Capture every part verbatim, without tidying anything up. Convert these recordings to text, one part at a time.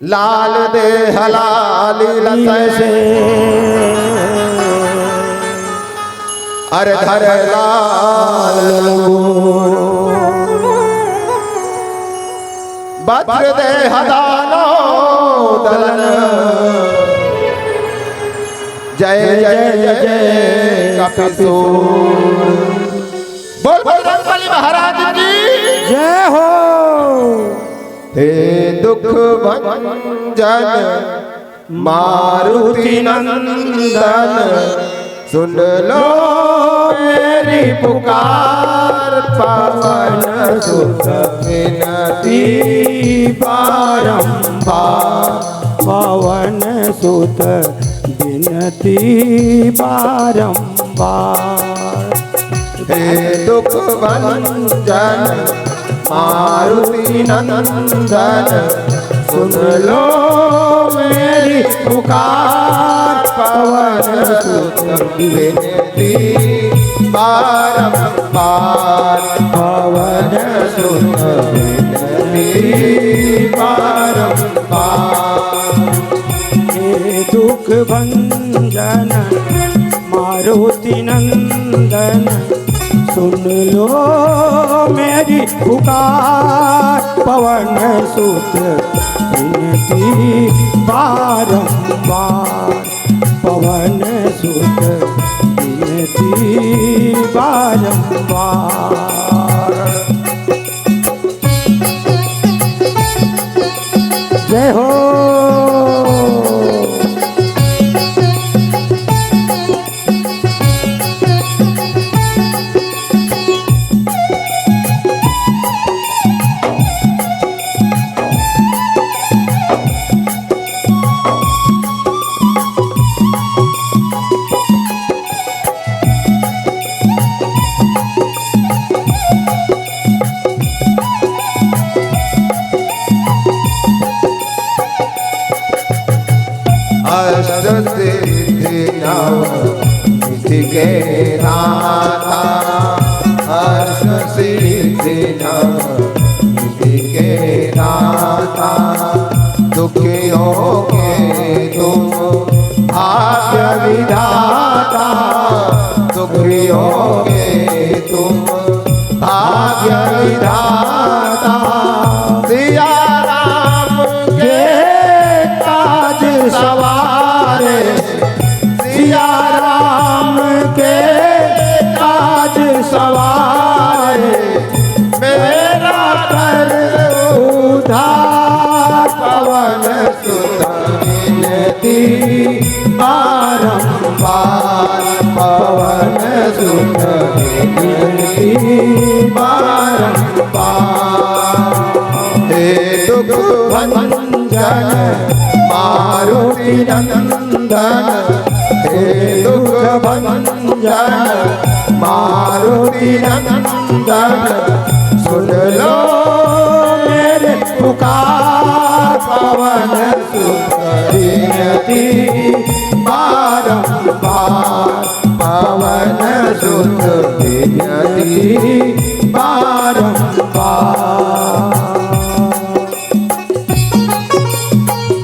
लाल देह लाली लसै से, अरे धर लाल लंगूर। वज्र देह दानव दलन, जय जय जय कपिसूर। बोल बजरंग बली महाराज की जय हो। हे दुख भंजन मारुति नंदन, सुन लो मेरी पुकार। पवन सुत विनती बारंबार, पवन सुत विनती बारंबार। हे दुख भंजन मारुति नंदन, सुन लो मेरी पुकार। पवन सुत विनती बारंबार, पवन सुत विनती बारंबार। हे दुख भंजन मारुति नंदन, सुन लो मेरी पुकार। पवन सुत विनती बारंबार, पवन सुत विनती बारंबार। जय हो। अष्ट सिद्धि नव निधि के दाता, अष्ट सिद्धि नव निधि के दाता, दुखियों के तुम भाग्य विधाता, दुखियों के तुम भाग्य विधाता। सिया राम के काज सवारे, सिया राम के काज सवारे, मेरा कर उद्धार। पवन सुत विनती बारंबार, पवन सुत विनती बारंबार। हे दुख भंजन मारुति नंदन, हे दुख भंजन मारुति नंदन, सुन लो मेरे पुकार। पवन सुत विनती बारंबार, पवन सुत विनती बारंबार।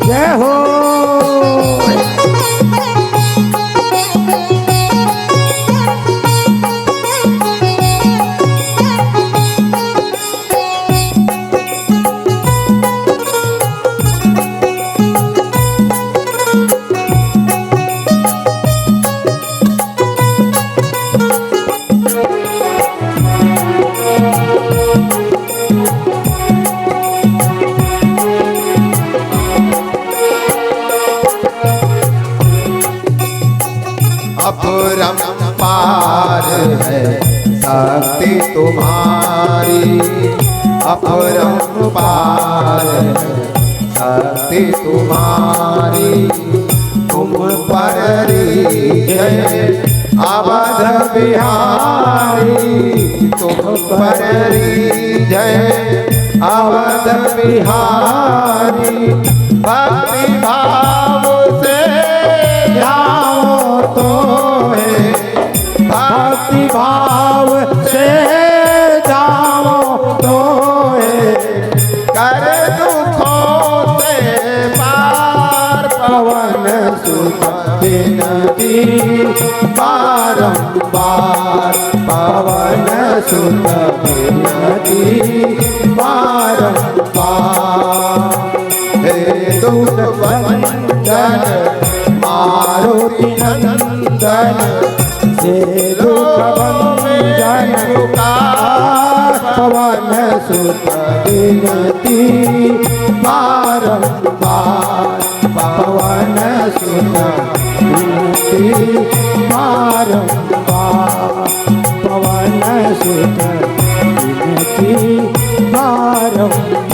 जय हो। अपरंपार है शक्ति तुम्हारी, अपरंपार है शक्ति तुम्हारी। तुम पर रीझे अवध बिहारी, तुम पर रीझे अवध बिहारी। भक्ति भाव से ध्याओ तो है, भक्ति भाव से ध्याओ तो है, कर दुखों से बारंबार पवन सुत बिनती बारंबार। हे दुख भंजन मारुति नंदन, हे दुख भंजन पवन सुत बिनती बारंबार। पवन सुत विनती बारंबार, पवन सुत विनती बारंबार।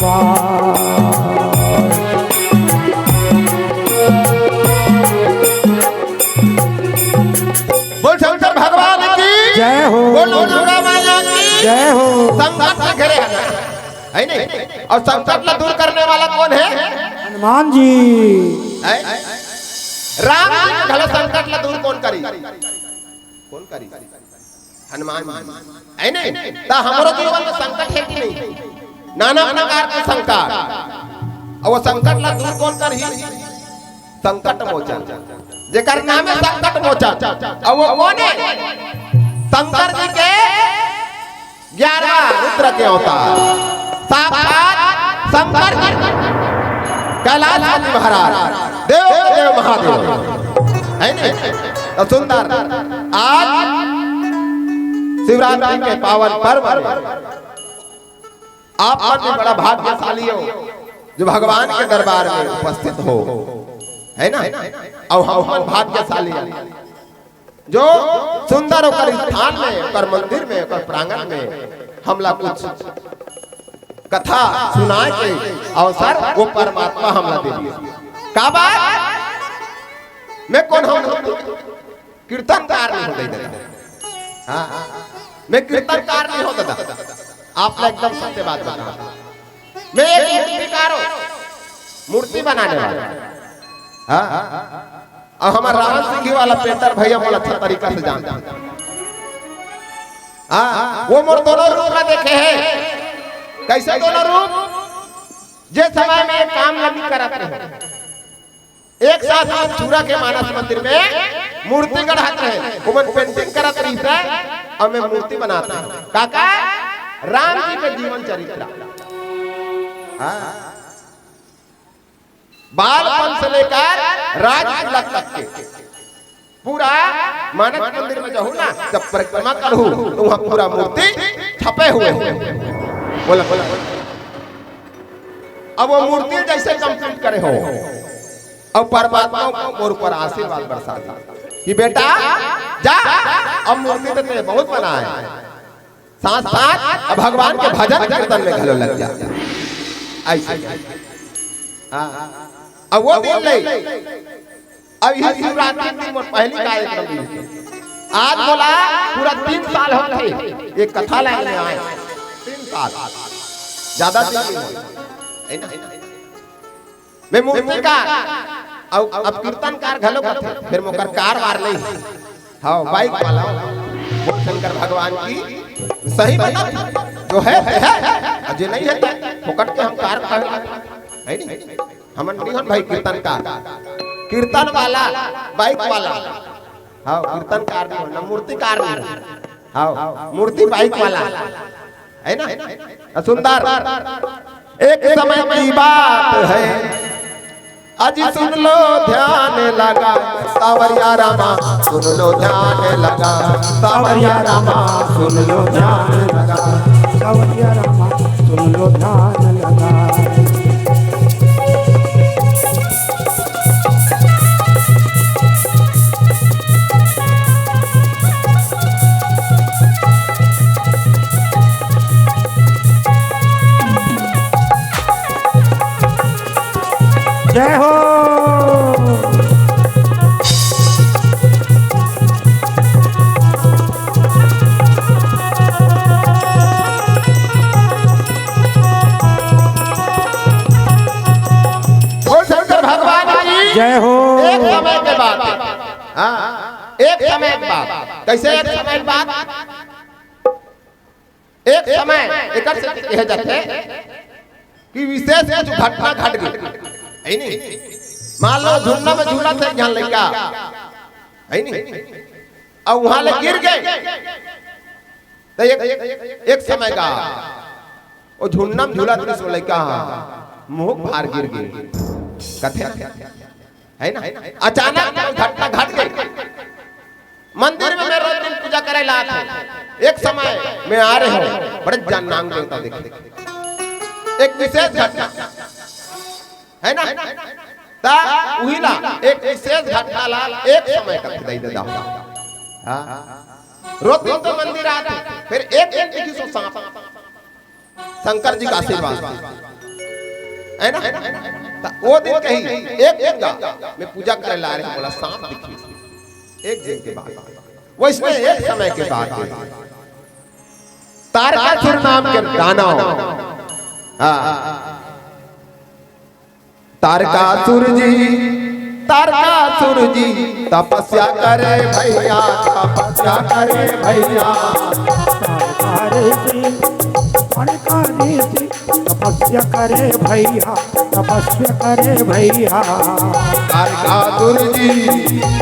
बोल शंकर भगवान की। जय हो। बोल दुर्गा मैया की। जय हो। संकट से घिरे हैं। है नहीं? और संकट ला दूर करने वाला कौन है? हनुमान जी। है? राम जी घलो संकट ला दूर कौन करी? कौन करी? हनुमान जी। है नहीं? तो हमरो जीवन में संकट है कि नहीं? नाना प्रकार के संकट। और वो संकट ला दूर कौन करही? संकट मोचन। जेकर नाम है संकट मोचन। और वो कौन है? शंकर जी के ग्यारह रुद्र के अवतार, साक्षात शंकर जी, कैलाशपति महाराज, देव के देव महादेव, है नहीं? तो सुंदर, आज शिवरात्रि के पावन पर्व में आप मन भी बड़ा भाग्यशाली हो, जो भगवान के दरबार में उपस्थित हो, है ना? और हम मन भाग्यशाली हैं। जो सुंदर ओकर स्थान में, ओकर मंदिर में, ओकर प्रांगण में हमला कुछ कथा सुनाए के अवसर वो परमात्मा हमला दे दिए। का बात? मैं कौन हम कीर्तनकार नहीं हो दादा। हाँ, मैं कीर्तनकार नहीं हो दादा। आप ला एकदम सत्य बात बता। मैं एक मूर्तिकार हूँ, मूर्ति बनाने वाला। हाँ, और हमार रावण सिंह वाला पेंटर भैया मोला अच्छा तरीका से जानता। हाँ, वो मोर दोनों रूप ला देखे है। कैसे दोनों रूप? जे समय में काम नहीं करत रहे, एक साथ में छुरा के मानस मंदिर में मूर्ति गढ़त रहे, ओमन पेंटिंग करत रहिस है, और मैं मूर्ति बनात रहे। काका, राम जी के जीवन चरित्र। हाँ। बालपन से लेकर राज तिलक तक के पूरा मानस मंदिर में जाहू ना, जब परिक्रमा करहू, तो वहाँ पूरा मूर्ति छपे हुए हैं। बोला, बोला, बोला। अब वो मूर्ति जैसे कंप्लीट करे हो, अब परमात्मा मोर ऊपर आशीर्वाद बरसा दी कि बेटा, जा, अब मूर्ति तो तेरे बहुत बनाए, साथ साथ अब भगवान के भजन कीर्तन में घलो लग जा। ऐसे। हाँ। अब वो दिन ले, अब ये शिवरात्रि के दिन मोर पहली कार्यक्रम रहिस। आज मोला पूरा तीन साल होथे ये कथा लाइन में आए। तीन साल। ज्यादा दिन नहीं होय। है ना? मैं मूर्तिकार, अब, अब कीर्तनकार घलो कथे, फिर मोकर कार वार नहीं। हाँ, बाइक वाला। बोल शंकर भगवान की। सही बता, जो है, है, और जो नहीं है, तो फोकट के हम कार कहला। है नहीं? हमन नहीं हन भाई कीर्तनकार, कीर्तन वाला, बाइक वाला। हाँ, कीर्तनकार नहीं हो, ना मूर्तिकार नहीं हो। हाँ, मूर्ति बाइक वाला, है ना? सुंदर। एक समय की बात है, अजी सुन लो ध्यान लगा, सावरिया रामा सुन लो ध्यान लगा, सावरिया रामा सुन लो ध्यान लगा, सावरिया रामा सुन लो ध्यान लगा। जय हो। बोल शंकर भगवान की। जय हो। एक समय के बाद, हाँ, एक समय के बाद। कैसे एक समय के बाद? एक समय एकर से कहे जाथे कि विशेष कुछ घटना घट गई, है नहीं? मान लो झूलना में झूला थे, यहाँ लड़का है नहीं? अउ उहां ले गिर गे, त एक, एक समय गा, ओ झुन्ना म झूलत रहिस ओ लइका ह, मुहूं भार गिर गे। कथे, है ना? अचानक घटना घट गे। मंदिर में मैं रोज दिन पूजा करे ला आथंव। एक समय मैं आ रहे हंव, बड़े जान नांग देवता देखे। एक विशेष घटना, है ना? त उही ला, एक विशेष घटना ला एक समय कथे दई ददा। हां। रोज दिन तो मंदिर आथंव, फेर एक दिन दिखिस ओ सांप। शंकर जी के आशीर्वाद, है ना? त ओ दिन कही, एक दिन गा, मैं पूजा करे ला रहे हंव, मोला सांप दिखिस। एक दिन के बात, वइसने एक समय के बात हे। तारकासुर नाम के दानव। हां। तारकासुर जी, तारकासुर जी, तपस्या करे भइया, तपस्या करे भइया। तारकासुर जी, तारकासुर जी, तपस्या करे भइया, तपस्या करे भइया। तारकासुर जी,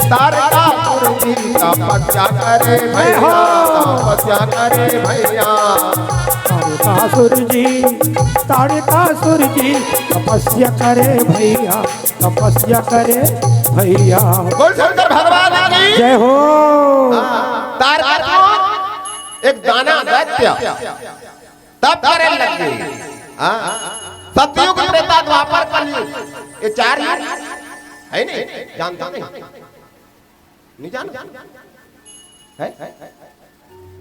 तारकासुर जी, तपस्या करे भइया, तपस्या करे भइया। तारकासुर जी, तारकासुर जी, तपस्या करे भइया, तपस्या करे भइया। बोल शंकर भगवान की जय हो। हां, तारकासुर एक दानव दैत्य तप करे लग गे। हां, सतयुग, त्रेता, द्वापर, कलयुग, ये चार युग हे नहीं? जानथव नहीं? नहीं जान? हे?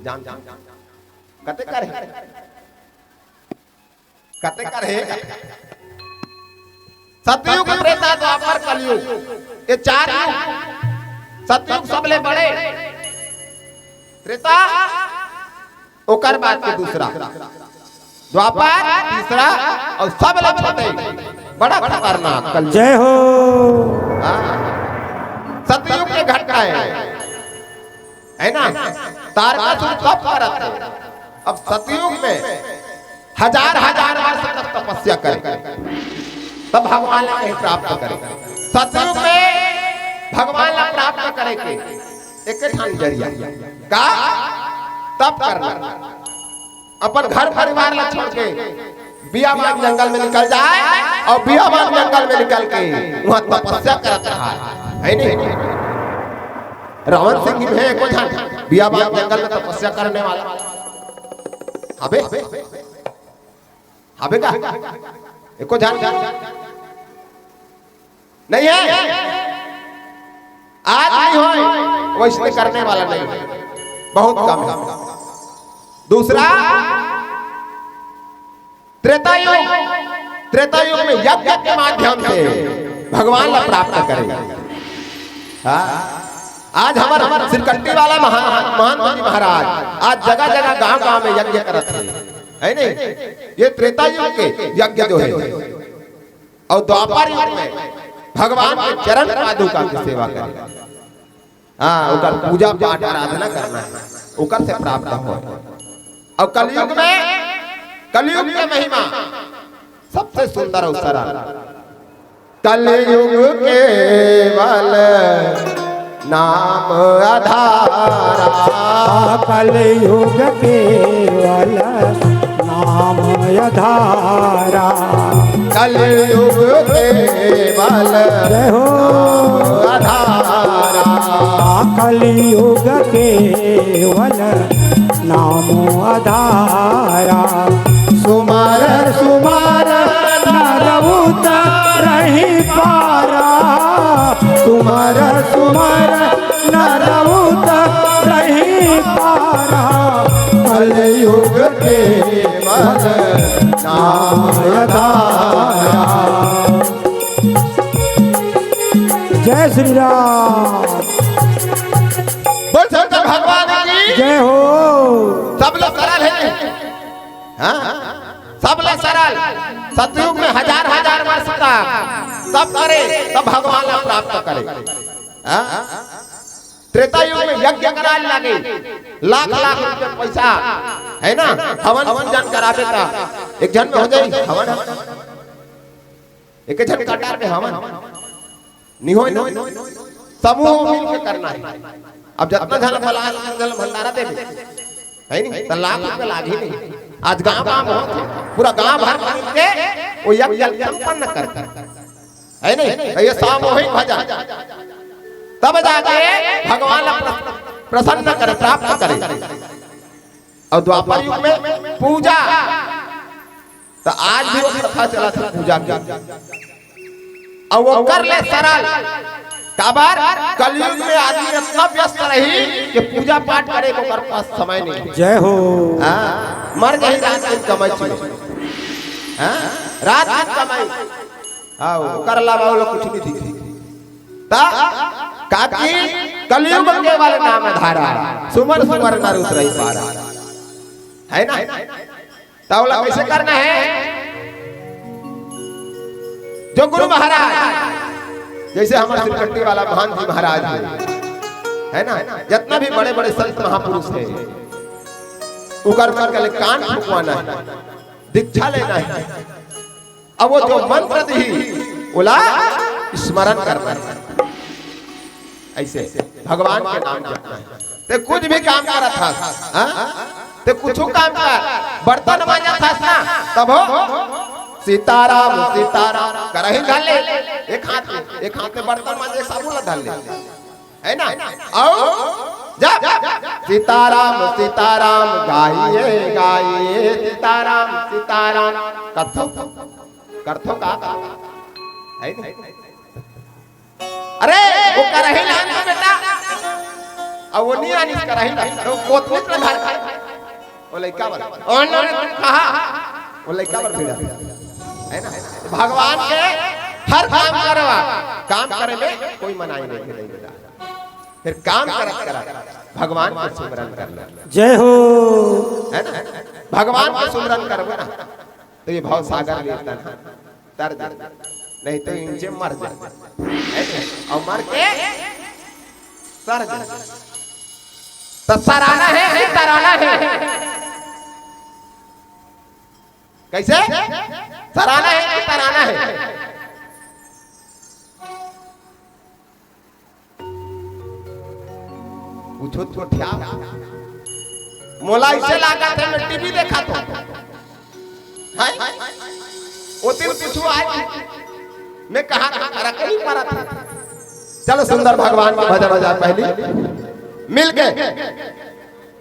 जान, जान, जान। कते कर हे? कते कर हे? सतयुग, त्रेता, द्वापर, कलयुग, ये चार युग। सतयुग सबले बड़े, त्रेता ओकर बाद के दूसरा, द्वापर तीसरा, अउ सबले छोटे बड़ा खतरनाक कलयुग। जय हो। हां। सतयुग के घटना हे, है ना? तारकासुर तप करत हे। अब सतयुग में हजार हजार वर्ष तक तपस्या करे, तब भगवान ला कहीं प्राप्त करे। सतयुग में भगवान ला प्राप्त करे के एक ठन जरिया, का? तप करना। अपन घर परिवार ला छोड़ के बियाबान जंगल में निकल जाय, अउ बियाबान जंगल में निकल के उहां तपस्या करत रहा, है नहीं? रावण सिंह ही में एको झन बियाबान जंगल में तपस्या करने वाला हबे? हबे का? एको झन नहीं हे, आज नहीं होय, वइसने करने वाला नहीं हे, बहुत कम हे। दूसरा, त्रेता युग, त्रेता युग में यज्ञ के माध्यम से भगवान ला प्राप्त करे। हां, आज हमर, हमर सिरकट्टी वाला महा-, महंत जी महाराज आज जगह-जगह, गांव-गांव में यज्ञ करत हे, है नहीं? ये त्रेता युग के यज्ञ जो हे। अउ द्वापर युग में भगवान के चरण पादुका के सेवा करे, हां, ओकर पूजा पाठ आराधना करना हे, ओकर से प्राप्त हो। अउ कलयुग में, कलयुग के महिमा सबसे सुंदर अउ सरल। कलयुग केवल नाम आधारा। कलयुग केवल नाम आधारा। कलयुग केवल जय हो। नाम आधारा। कलयुग केवल नाम आधारा। सुमर सुमर नर उतरहि पारा। सुमर सुमर नर उतरहि पारा। कलयुग केवल नाम आधारा। जय श्री राम। बोल शंकर भगवान की जय हो। सब लोग सरल हे। हां, सब ले सरल। सतयुग में हजार हजार वर्ष तक तप करे, तब भगवान ला प्राप्त करे। हां? त्रेता युग में यज्ञ कराय लागे, लाख लाख रुपया पैसा, है ना, हवन पूजन कराबे त एक झन में हो जाय हवन, एक झन कटार में हवन, नहीं होय ना। समूह मिल के करना हे। अब जतना झन भला, झन भंडारा देबे, हे नहीं, त लाख रुपया लागही नहीं। आज गांव गांव में होत हे, पूरा गांव भर मिल के वो यज्ञ संपन्न करथे, हे नहीं? त ये सामूहिक भजन तब जाके भगवान ला प्रस-, प्रसन्न करे, प्राप्त करे। अउ द्वापर युग में पूजा, त आज भी वो प्रथा चलत हे पूजा के। अउ ओकर ले सरल, काबर? कलयुग में आदमी अतना व्यस्त रही कि पूजा पाठ करे के ओकर पास समय नहीं हे। जय हो। हाँ, मर जाही रात दिन कमाई चुके। हाँ, रात दिन कमाई। हाँ, ओकर अलावा वो लोग कुछ नहीं दिखे। त काकी कलयुग केवल नाम धारा, सुमर सुमर नर उतरहि पारा। हे ना? त ओला कैसे करना हे? जो गुरु महाराज, जैसे हमर सिरकट्टी वाला महान जी महाराज हे, हे ना, जतना भी बड़े बड़े संत महापुरुष हे, उकर मन के ले कान फुकवाना हे, दीक्षा लेना हे। अब वो जो मंत्र दिही, ओला स्मरण करना हे। ऐसे भगवान के नाम जपना हे। ते कुछ भी काम करत हस, हाँ? ते कुछ काम कर, बर्तन मांजत हस ना, तब हो सीताराम, सीताराम करही धर ले, एक हाथ में, एक हाथ में बर्तन मांजे, साबुन ला धर ले, हे ना? अउ जब सीताराम, सीताराम गाइए, गाइए, सीताराम, सीताराम करथो, करथो का? हे ना? अरे, वो करही ला आन तो बेटा। अब वो नहीं आनिस करही ला, त वो कोतनी ला धर के। वो लइका बर। ओ ना रे, तुम कहा? वो लइका बर भिड़ा। हे ना? भगवान के हर काम करवा, काम करे में कोई मनाही नहीं हे, नहीं बेटा। फिर काम करत करत भगवान के सुमरन कर लो। जय हो। हे ना? भगवान के सुमरन करबो ना, त ये भव सागर ले तन तर दे, नहीं तो इंचे मर जा। अउ मर के सर जा। त सराना हे कि तराना हे? कैसे? सराना हे कि तराना हे? पूछो तो क्या? मोला ऐसे लागत हे, मैं टीवी देखत हों। हे? वो दिन कुछ आय, मैं कहा था, अरे कहीं पर था। चलो सुंदर भगवान के भजन हो जाए पहली। मिल के।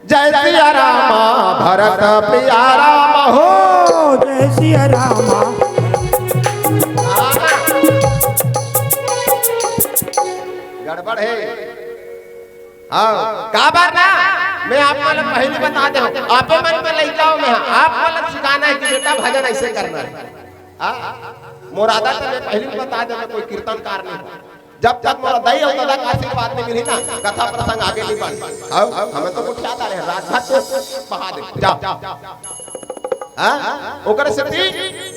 जय सिया रामा भरत प्रिया राम हो। जय सिया रामा। गड़बड़ हे। हाँ, काबर ना, मैं आप मन ला पहली बता देहूँ, आपे मन के लइका हो मैं, आप मन ला सिखाना हे कि बेटा भजन ऐसे करना हे। हाँ, मोर आदत हे, मैं पहली बता देहूँ, मैं कोई कीर्तनकार नहीं हूँ। जब तक मोर दाई अउ ददा के आशीर्वाद नहीं मिली ना, कथा प्रसंग आगे नहीं बढ़े। हाँ, हमें तो कुछ याद आ रहे हैं, रात भर तो बहा दे, जाओ। हाँ? ओकर सेती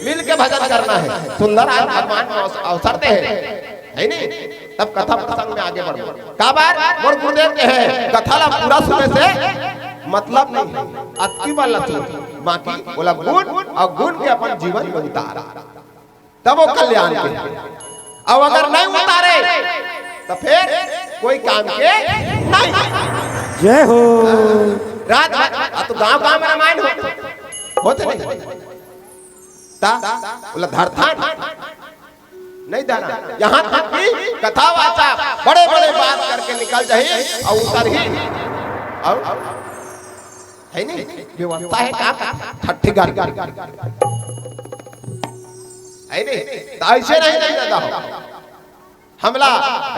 मिल के भजन करना हे। सुंदर आज भगवान अवस-, अवसर दे हे, हे नहीं? तब कथा प्रसंग में आगे बढ़ो। काबर? मोर गुरुदेव कहे, कथा ला पूरा सुने से मतलब नहीं हे, अतकी बार ला सुन, बाकी ओला गुन अउ गुन के अपन जीवन में उतार। तब वो कल्याण के। अब अगर नहीं उतारे, त फिर कोई काम के नहीं। जय हो। रात भर, अब तो गांव गांव में रामायण होत, होत नहीं। त बोला धरथन, नहीं धरा। यहाँ तक कि कथा वाचा, बड़े बड़े बात करके निकल जाही अउ उतरही। अउ हे नहीं? व्यवस्था हे का? छठीगढ़। हे नहीं? त ऐसे नहीं, नहीं दादा हो। हमला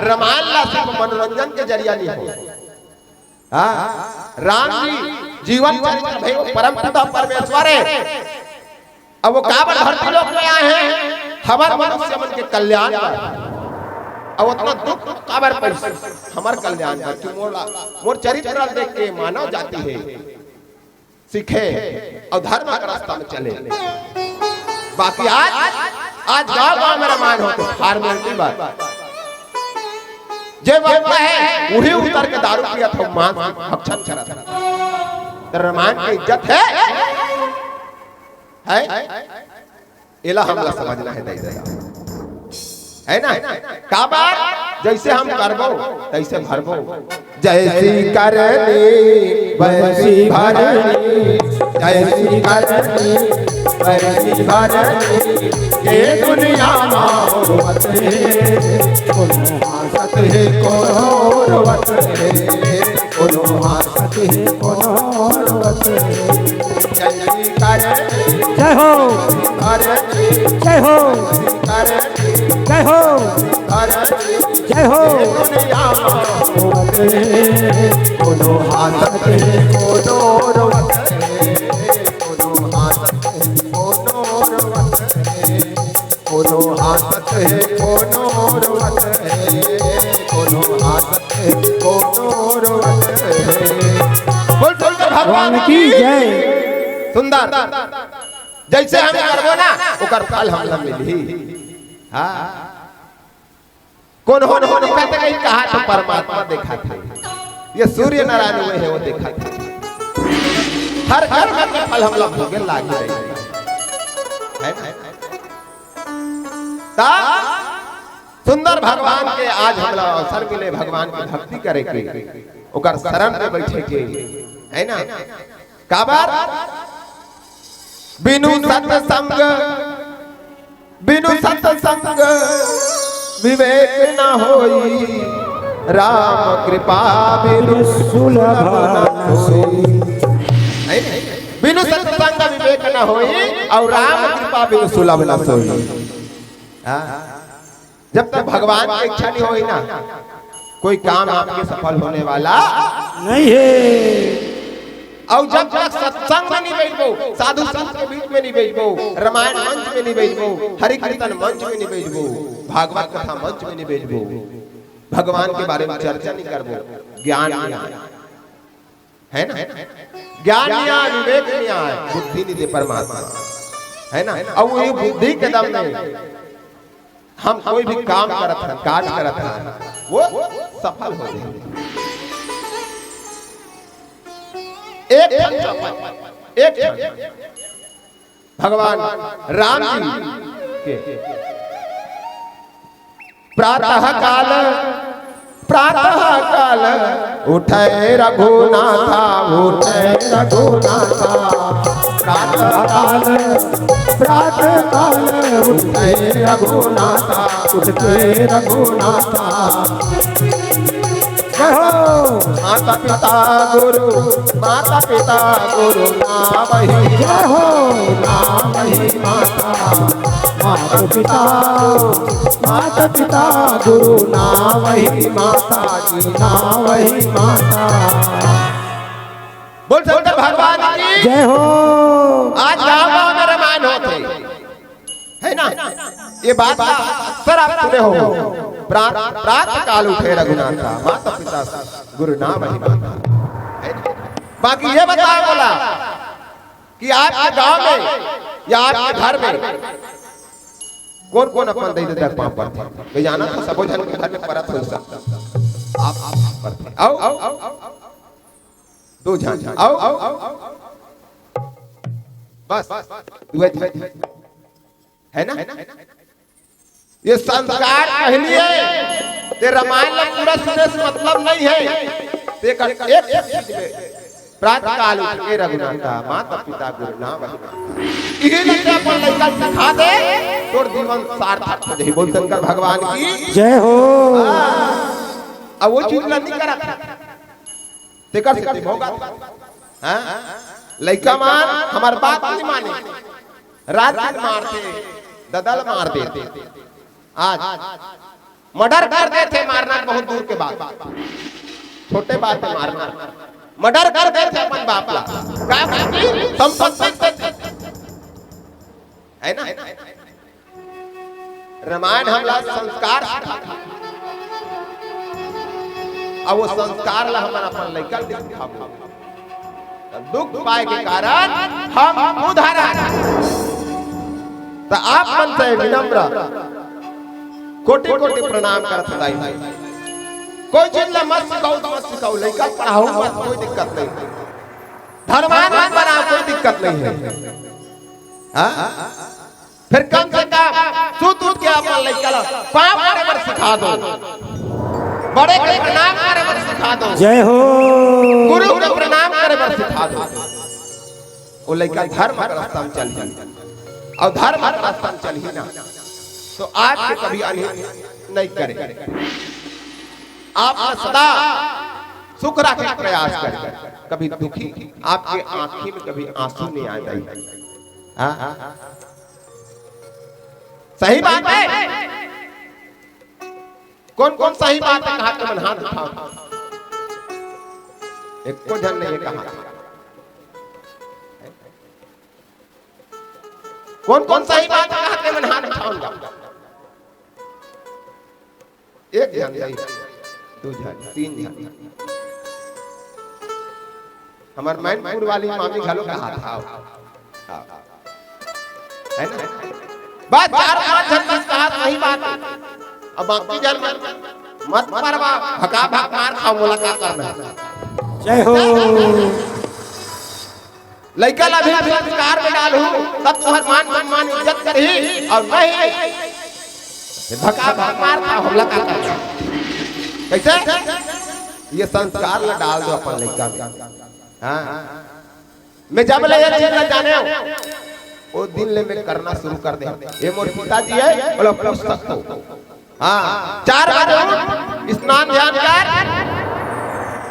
रामायण ला सिर्फ मनोरंजन के जरिया नहीं हो। हाँ? राम जी जीवन चरित्र भई वो परम पिता परमेश्वर हे। अब वो काबर धरती लोक में आए हे? हमर मनुष्य मन के कल्याण बर। अब उतना दुख काबर पैसा? हमर कल्याण बर। कि मोला, मोर चरित्र देख के मानव जाति हे सीखे अउ धर्म के रास्ता में चले। बाकी आज, आज गांव गांव में रामायण होत हे, formality बात। जे वक्ता हे, वही उतर के दारू पियत हे, मांस भक्षण करत हे। त रामायण के इज्जत हे? हे? एला हमला समझना हे, दाई ददा। हे ना? काबर? जैसे हम करबो, तैसे भरबो। जैसी करनी वैसी भरनी, जैसी करनी वैसी भरनी। ये दुनिया मा होवत हे, कोनो हाँसत हे, कोनो रोवत हे, कोनो हाँसत हे, कोनो रोवत हे। जय जयकार। जय हो। भारत की जय हो। भारत की जय हो। भारत की जय हो। दुनिया मा होवत हे, कोनो हाँसत हे, कोनो रोवत हे, कोनो हाँसत हे, कोनो रोवत हे। कोनो हाँसत हे, कोनो रोवत हे, कोनो हाँसत हे, कोनो रोवत हे। बोल शंकर भगवान की जय। सुंदर। जैसे हम करबो ना, ओकर फल हमला मिलही। हाँ। कोनो कोनो दिखत हे, कहीं कहा तो परमात्मा दिखत हे। ये सूर्य नारायण हुए हे, वो दिखत हे। हर कर्म के फल हमला भोगे लागे रही। है ना? ता सुंदर भगवान के आज हमला अवसर मिले भगवान की भक्ति करे के, ओकर शरण में बैठे के, है ना? काबर? बिनु सत्संग, बिनु सत्संग विवेक न होई, राम कृपा बिनु सुलभ न सोई। है ना? बिनु सत्संग विवेक न होई, और राम कृपा बिनु सुलभ न सोई। हाँ। जब तक भगवान की इच्छा नहीं होई ना, कोई काम आपके सफल होने वाला नहीं हे। और जब तक सत्संग में नहीं बैठबो, साधु संत के बीच में नहीं बैठबो, रामायण मंच में नहीं बैठबो, हरि कीर्तन मंच में नहीं बैठबो, भागवत कथा मंच में नहीं बैठबो, भगवान के बारे में चर्चा नहीं करबो, ज्ञान नहीं आए। है ना? ज्ञान नहीं आए, विवेक नहीं आए, बुद्धि नहीं दे परमात्मा, है ना? और वो बुद्धि के दम में हम कोई भी काम करत हन, काज करत हन, वो सफल हो जाए। एक क्षण चौपट, एक क्षण। भगवान राम जी के प्रातः काल, प्रातः काल उठे रघुनाथा, उठे रघुनाथा। प्रातः काल, प्रातः काल उठे रघुनाथा, उठे रघुनाथा। जय हो। माता पिता गुरु, माता पिता गुरु नावहि। जय हो। नावहि माता, माता पिता, माता पिता गुरु नावहि माता जी, नावहि माता। बोल शंकर भगवान की जय हो। आज गांव गांव में रामायण होत हे। है ना? ये बात अक्सर आप सुने हो, प्रात, प्रात काल उठे रघुनाथा, माता पिता गुरु नावहि माता। है ना? बाकी ये बताओ बोला कि आपके गांव में या आपके घर में कौन कौन अपन दई ददा के पाँव परथे? कोई जाना था? सबो झन के घर में परत हो सकता। आप, आप परथे। आओ, आओ, दो झन। आओ, आओ, बस, दुए झन। है ना? ये संस्कार पहली हे। ते रामायण ला पूरा सुने से मतलब नहीं हे। ते कर एक, एक चीज में प्रातः काल उठ के रघुनाथा, माता पिता गुरु नावहि माता। इही ला ते अपन लइका सिखा दे, तोर जीवन सार्थक हो जाही। बोल शंकर भगवान की जय हो। हाँ। अब वो चीज ला नहीं करत। तेकर से भोगत। हाँ? लइका मन हमर बात नहीं माने, रात दिन मारथे, ददा ल मार देथे। आज मर्डर कर देथे, मारना बहुत दूर के बात, छोटे बात हे मारना। मर्डर कर देथे अपन बाप ला, का करथे? संपत्ति से, है ना? रामायण हमला संस्कार सिखाथे। अब वो संस्कार ला हमन अपन लइका ल सिखाबो, त दुख पाए के कारण हम उधारा। त आप मन से विनम्र, कोटि कोटि प्रणाम करत हँव दाई। कोई चीज ला मत सिखाओ, मत सिखाओ, लइका पढ़ाओ मत, कोई दिक्कत नहीं। धनवान मत बनाओ, कोई दिक्कत नहीं है। हाँ? फिर कम से कम सुत उठ के अपन लइका ला पाँव परे बर सिखा दो। बड़े के प्रणाम करे बर सिखा दो, जय हो। गुरु के प्रणाम करे बर सिखा दो। वो लइका धर्म के रास्ता में चलही, अउ धर्म के रास्ता में चलही ना, तो आज के कभी अनहित नहीं करे। आप सदा सुख रखे के प्रयास करे, कभी दुखी, आपके आँखी में कभी आंसू नहीं आए। हाँ? सही बात है। कौन कौन सही बात है कहा, तुमन हाथ उठाओ। एको झन नहीं है कहा। कौन कौन सही बात है कहा, तुमन हाथ उठाओ। एक झन नहीं, दू झन, तीन झन। हमर मैनपुर वाली मामी घलो कहा था। हाँ। है ना? बस चार पांच झन बस कहा, सही बात है। अब बाकी झन मत, मत परवा, भका भक मार खाओ, मोला का करना है? जय हो। लइका ला भी संस्कार में डालहू, तब तुम्हार मान सम्मान इज्जत करही, अउ नहीं भका भक मार खाओ, हमला का करना? कैसे? ये संस्कार ला डाल दो अपन लइका में। हाँ। मैं जब ले ये चीज ला जाने हूँ, वो दिन ले मैं करना शुरू कर दे। ये मोर पिताजी है, बोला, पूछ सकते हो। हाँ, चार बजे उठ, स्नान ध्यान कर,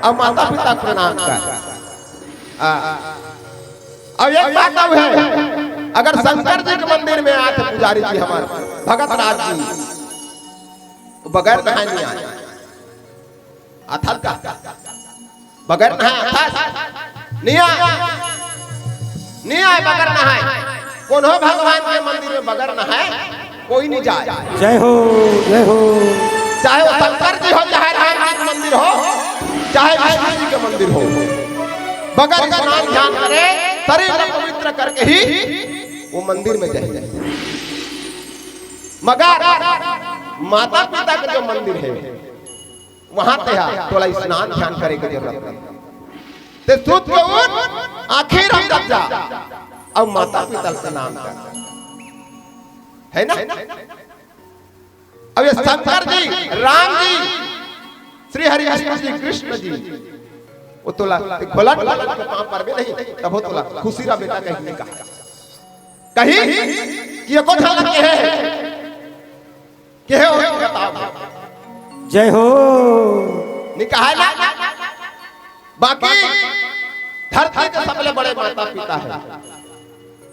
अउ माता पिता के प्रणाम कर। हाँ। अउ एक बात अउ है, अगर शंकर जी के मंदिर में आत पुजारी जी हमार भगत राज जी, वो बगैर नहाए नहीं आए। अथल का बगैर नहाए, अथस। नहीं आए, नहीं आए बगैर नहाए। कोनो भगवान के मंदिर में बगैर नहाए कोई नहीं जाए। जय हो, जय हो। चाहे वो शंकर जी हो, चाहे राम जी के मंदिर हो, चाहे विष्णु जी के मंदिर हो, बगैर स्नान ध्यान करे, शरीर को पवित्र करके ही वो मंदिर में जाए। मगर माता पिता के जो मंदिर है, वहां ते हा तोला स्नान ध्यान करे के जरूरत नहीं। ते सुत के उठ, आँखी रंगत जा, अउ माता पिता के प्रणाम कर, है ना? अब ये शंकर जी, राम जी, श्री हरि विष्णु जी, कृष्ण जी, वो तोला घोलट घोलट के पाँव परबे नहीं, तब वो तोला खुशी रह बेटा कहीं नहीं कहा, कहीं कि ये को झलक के है। केहे हो बताओ। जय हो। नहीं कहा ना? बाकी धरती के सबले बड़े माता पिता है,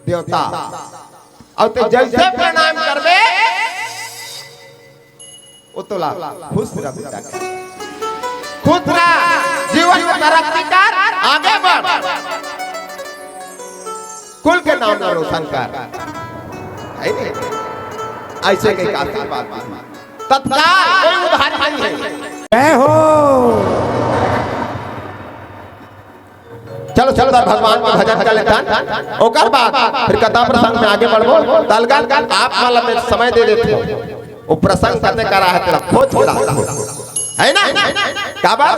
देवता। अउ ते जैसे प्रणाम करबे, वो तोला खुश रह बेटा। खुश रह, जीवन में तरक्की कर, आगे बढ़। कुल के नाम ला रोशन कर। है नहीं? ऐसे के आशीर्वाद दी। तत्काल कोई उधार नहीं है। जय हो। चलो, चलो, भगवान के भजन कर लेथन। ओकर बाद फिर कथा प्रसंग में आगे बढ़बो। तलगन आप मन ला मैं समय दे देत हूँ। वो प्रसंग कते करा है तेरा खोज के ला। है ना? काबर?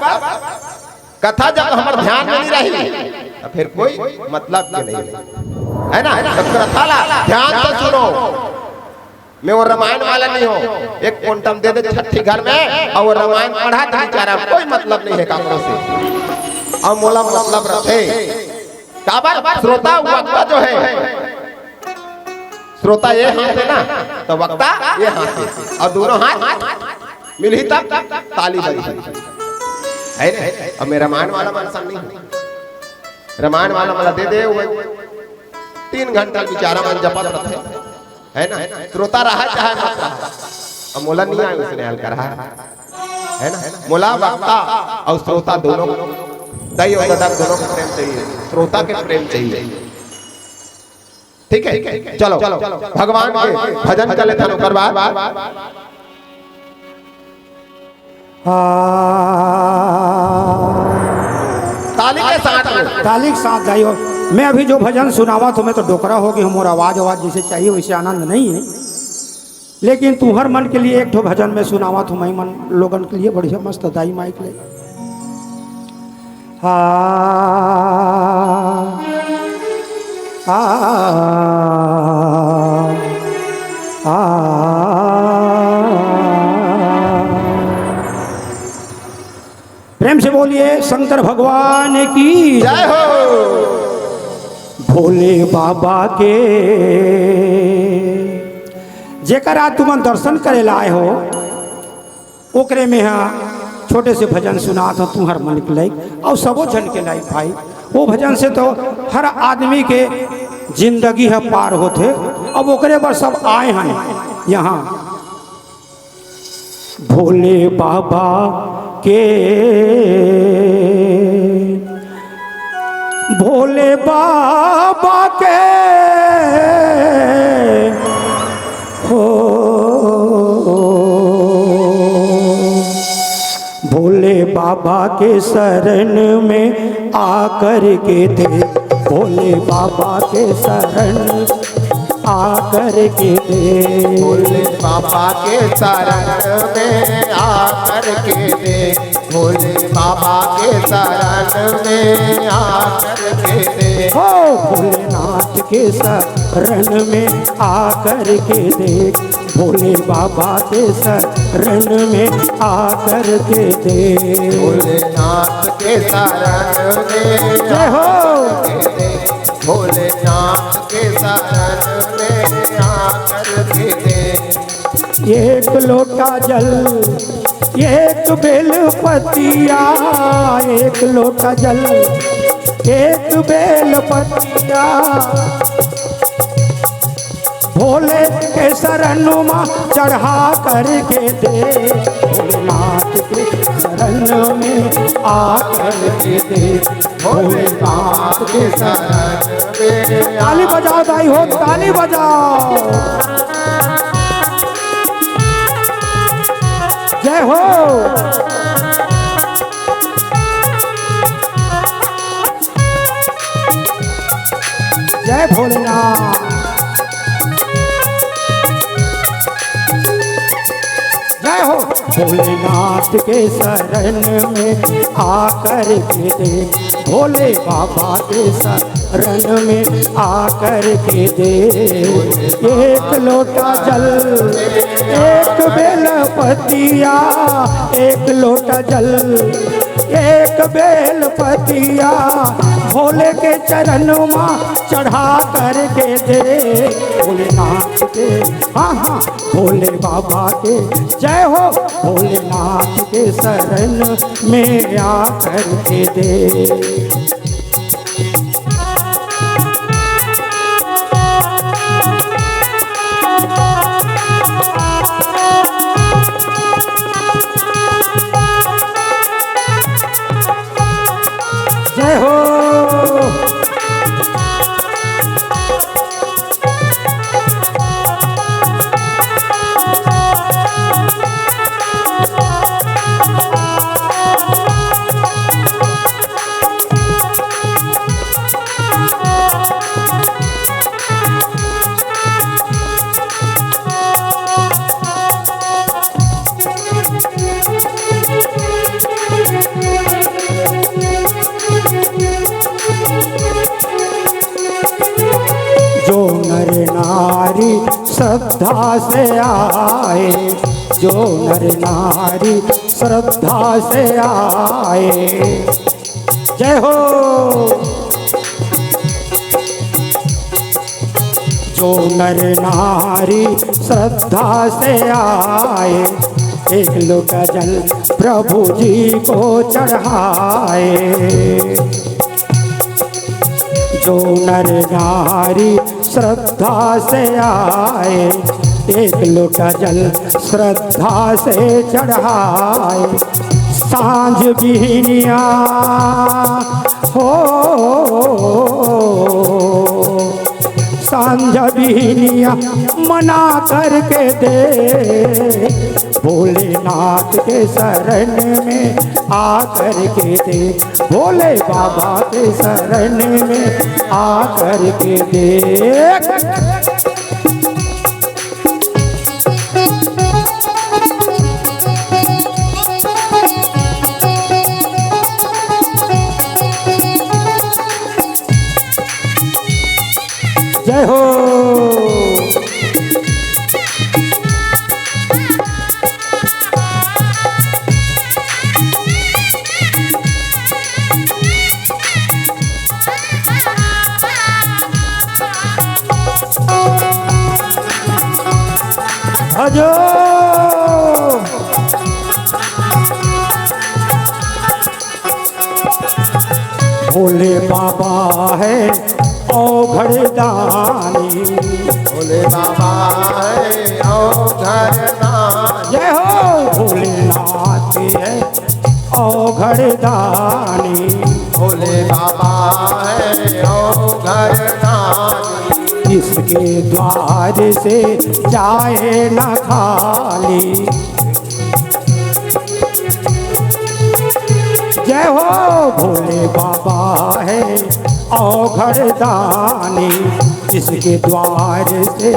कथा जब हमर ध्यान में नहीं रही, तो फिर कोई मतलब के नहीं, है ना? तो कथा ला ध्यान से सुनो। मैं वो रामायण वाला नहीं हूँ, एक quantum दे दे छठी घर में, अउ वो रामायण पढ़ा तो बेचारा कोई मतलब नहीं है काकरो से, अउ मोला मतलब रथे। काबर? श्रोता वक्ता जो है, श्रोता ये हाथ है ना, तो वक्ता ये हाथ है, अउ दोनों हाथ मिलही तब ताली बजही, है ना? अब मैं रामायण वाला मन संग नहीं हूँ, रामायण वाला मन ला दे दे, वो तीन घंटा बेचारा मन जपत रथे, है ना? श्रोता रहा चाहे मत रहा, अब मोला नहीं आए उसने हल करा, है ना? मोला वक्ता अउ श्रोता दोनों, दई अउ ददा दोनों को प्रेम चाहिए, श्रोता के प्रेम चाहिए। ठीक है, चलो, भगवान के भजन कर लेथन, ओकर बाद हाँ। ताली के साथ में। ताली के साथ गाइयो। मैं अभी जो भजन सुनावत हूँ, मैं तो डोकरा हो गई हूँ, मोर आवाज, आवाज जैसे चाहिए वैसे आनंद नहीं है। लेकिन तुहर मन के लिए एक ठो भजन मैं सुनावत हूँ, मैं मन लोगन के लिए बढ़िया मस्त दाई माई के लिए। हाँ, हाँ, हाँ। बोलिए शंकर भगवान की। जय हो। भोले बाबा के। जेकर आज तुमन दर्शन करे ला आए हो, ओकरे में हा छोटे से भजन सुनात हो, तुहर मन के लाइक अउ सबो झन के लाइक भाई। वो भजन से तो हर आदमी के जिंदगी ह पार होथे। अब ओकरे बर सब आए हैं यहाँ। भोले बाबा के, भोले बाबा के हो, भोले बाबा के शरण में आकर के दे, भोले बाबा के शरण आकर के दे। भोले बाबा के शरण में आकर के दे, भोले बाबा के शरण में आकर के दे। हो भोलेनाथ के शरण में आकर के दे, भोले बाबा के शरण में आकर के दे। भोलेनाथ के शरण में जय हो। आकर के दे, भोलेनाथ के शरण में आकर के दे। एक लोटा जल, एक बेल पतिया, एक लोटा जल, एक बेल पतिया, भोले के शरण मा चढ़ा करके दे, भोलेनाथ के शरण में आ करके दे, भोलेनाथ के शरण में। ताली बजाओ दाई हो, ताली बजाओ। जय हो। जय भोलेनाथ। जय हो। भोलेनाथ के शरण में आकर के देख, भोले बाबा के शरण में आकर के देख। एक लोटा जल, एक बेल पतिया, एक लोटा जल, एक बेल पतिया, भोले के चरण मा चढ़ा करके दे। भोलेनाथ के, हाँ, हाँ, भोले बाबा के जय हो, भोलेनाथ के शरण में आ करके दे। जय हो। जो नर नारी श्रद्धा से आए, जो नर नारी श्रद्धा से आए। जय हो। जो नर नारी श्रद्धा से आए, एक लोटा जल प्रभु जी को चढ़ाए। जो नर नारी श्रद्धा से आए, एक लोटा जल श्रद्धा से चढ़ाए। सांझ बिहनिया हो, सांझ बिहनिया मना करके दे, भोलेनाथ के शरण में आ करके दे, भोले बाबा के शरण में आ करके दे। जय हो। भोले बाबा है औघड़ दानी। भोले बाबा है औघड़ दानी। जय हो। भोलेनाथ है औघड़ दानी। भोले बाबा है औघड़ दानी। इसके द्वार से जाए ना खाली। जय हो। भोले बाबा है औघड़ दानी, इसके द्वार से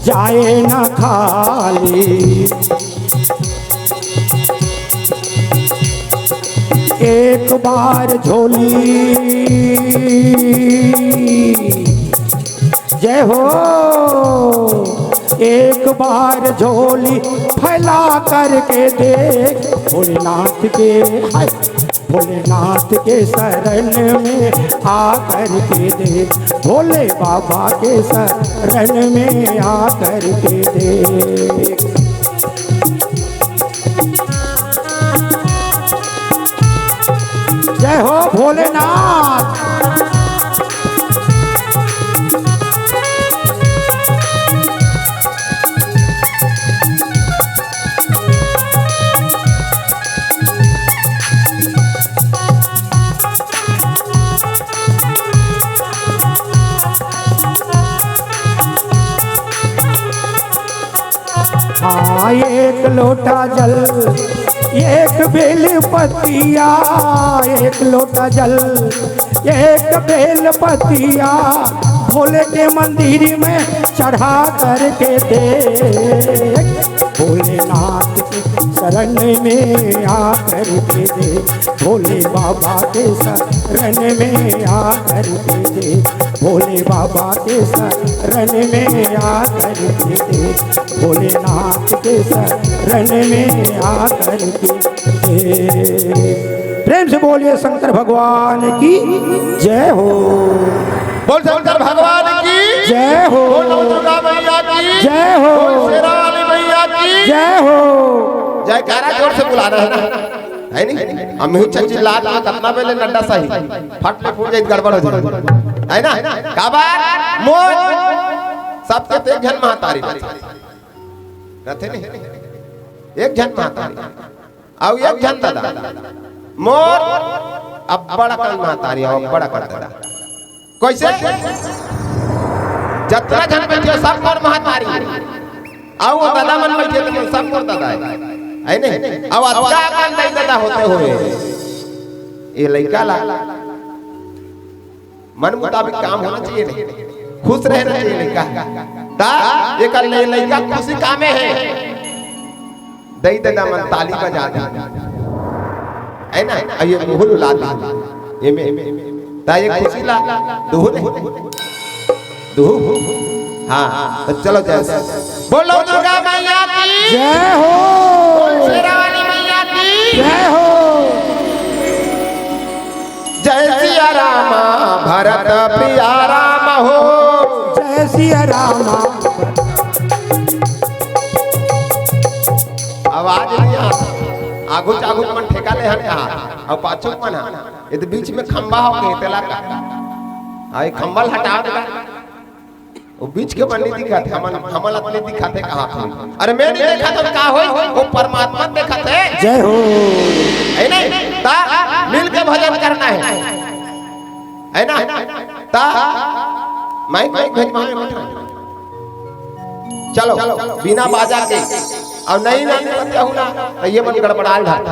जाए ना खाली। एक बार झोली, जय हो, एक बार झोली फैला करके देख भोलेनाथ के, हाय, भोलेनाथ के शरण में आ करके देख, भोले बाबा के शरण में आ करके देख। जय हो भोलेनाथ। हाँ, एक लोटा जल, एक बेल पत्तिया, एक लोटा जल, एक बेल पत्तिया, भोले के मंदिर में चढ़ा करके दे। भोलेनाथ के शरण में आ करके दे, भोले बाबा के शरण में आ करके दे, भोले बाबा के शरण में आ करके दे, भोलेनाथ के शरण में आ करके दे। प्रेम से बोलिए शंकर भगवान की जय हो। बोल शंकर भगवान की जय हो। बोल नौ दुर्गा मैया की जय हो। बोल शेरा वाली मैया की जय हो। जयकारा जोर से बुला रहे हैं ना, है नहीं? हम ही चची लात में कितना बेले नड्डा सही, फट ले फूट जाए, गड़बड़ हो जाए, है ना? का बात? मोर सबके तो एक झन महतारी रथे नहीं, एक झन महतारी। अउ एक झन ददा, मोर अब्बड़ अकन महतारी, अउ अब्बड़ अकन ददा। कइसे? जतना झन बइठे, सब मोर महतारी। अउ वो ददा मन बइठे, तो सब मोर ददा हे। हे नहीं? अउ अतका अकन दई ददा होते हुए, ये लइका ला मन मुताबिक काम होना चाहिए, नहीं? खुश रहना चाहिए लइका। ता एकर ले लइका खुशी कामे हे। दई ददा मन ताली बजा दे, है ना? अउ ये मुहुल ला दे, ये में ता ये खुशी ला दुहु नहीं, दुहु। हाँ, तो चलो जय। बोलो दुर्गा मैया की जय हो। बोल शेरा वाली मैया की जय हो। जय सिया रामा, भरत प्रिया राम हो। जय सिया रामा। आवाज नहीं आ, आगू चागू मन ठेका ले हन कहा, अउ पाछू मन हा, ये तो बीच में खंभा हो के तेला का, आई खंभा ल हटा दे। वो बीच के मन नहीं दिखत हे, हमन, हमन अपने दिखत हे कहाँ पे? अरे मैं नहीं देखत हूँ, का होई? वो परमात्मा देखत हे। जय हो। है नहीं? ता मिल के भजन करना हे, है ना? ता माइक, माइक भेजवा में मत। चलो, बिना बाजा के। अउ नहीं, नहीं बजाहू ना, तो ये मन गड़बड़ाल ढाल,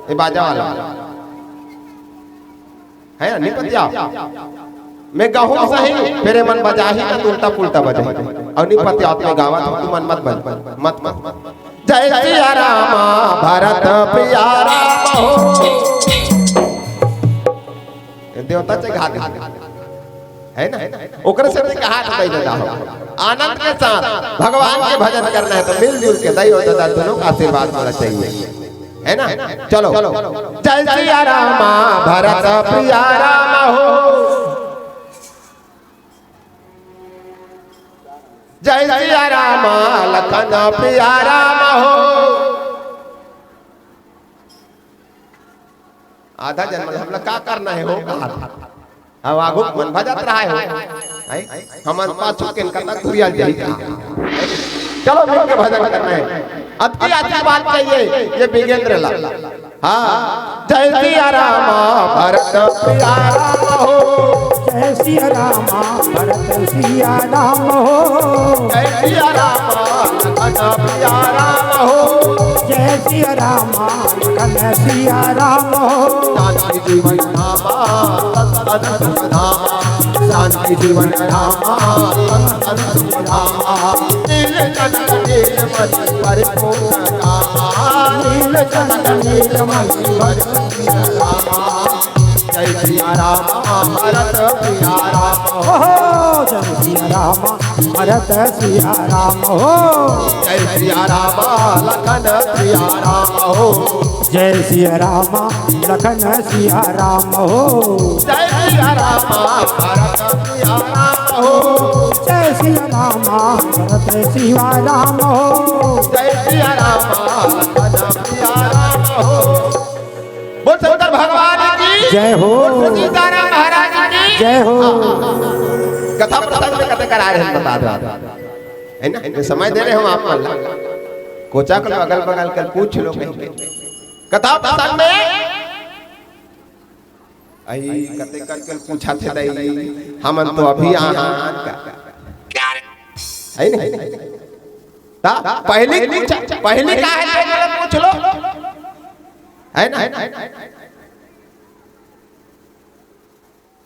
ये बाजा वाला। है ना, नहीं पतिया? मैं गाहूं सही, फेर ये मन बजाही ना, तो उल्टा पुल्टा बजाही। अउ नहीं पतिया, मैं गावत हूं, तुमन मत बज, मत, मत। जय सिया रामा, भरत प्रिया राम हो। ये देवता से घात है ना, ओकरे से भी कहा था दई ददा हो। आनंद के साथ भगवान के भजन करना है तो मिलजुल के दई और ददा दोनों का आशीर्वाद होना चाहिए, है ना? चलो, जय सिया रामा, भरत प्रिया राम हो। जय सिया रामा, लखन प्रिया राम हो। आधा जन्म हमला का करना है हो, कहा था। अब आगू मन भजत रहा हो, हैं? हमन पाछू के कतक दुरिया जाही का। चलो, मिल के भजन करना है। अतकी आशीर्वाद चाहिए ये बिगेंद्र ला। हाँ, जय सिया रामा भरत सिया राम हो। जय सिया रामा भरत सिया राम हो। जय सिया रामा लखन सिया राम हो। जय सिया रामा लखन सिया राम हो। जानकी जीवन धामा सतन सुख धामा। जानकी जीवन धामा सतन सुख धामा। नील कनक नील मणि परिपूर्ण धामा। नील कनक नील मणि परिपूर्ण धामा। जय सिया राम भरत सिया राम हो। जय सिया राम भरत सिया राम हो। जय सिया राम लखन सिया राम हो। जय सिया राम लखन सिया राम हो। जय सिया राम भरत सिया राम हो। जय सिया राम भरत सिया राम हो। जय सिया राम लखन सिया राम हो। बोल शंकर भगवान की जय हो। बोल सीताराम महाराज की जय हो। हाँ, हाँ, हाँ। कथा प्रसंग में कते करा रहे हैं, बता दो। है ना? ये समय दे रहे हम आप मन ला। कोचा कर लो, अगल बगल कर पूछ लो कहीं के। कथा प्रसंग में आई कते कर कर पूछा थे दाई, हमन तो अभी आहान का। है नहीं? ता पहली पूछा, पहली का है, तो पूछ लो। है ना?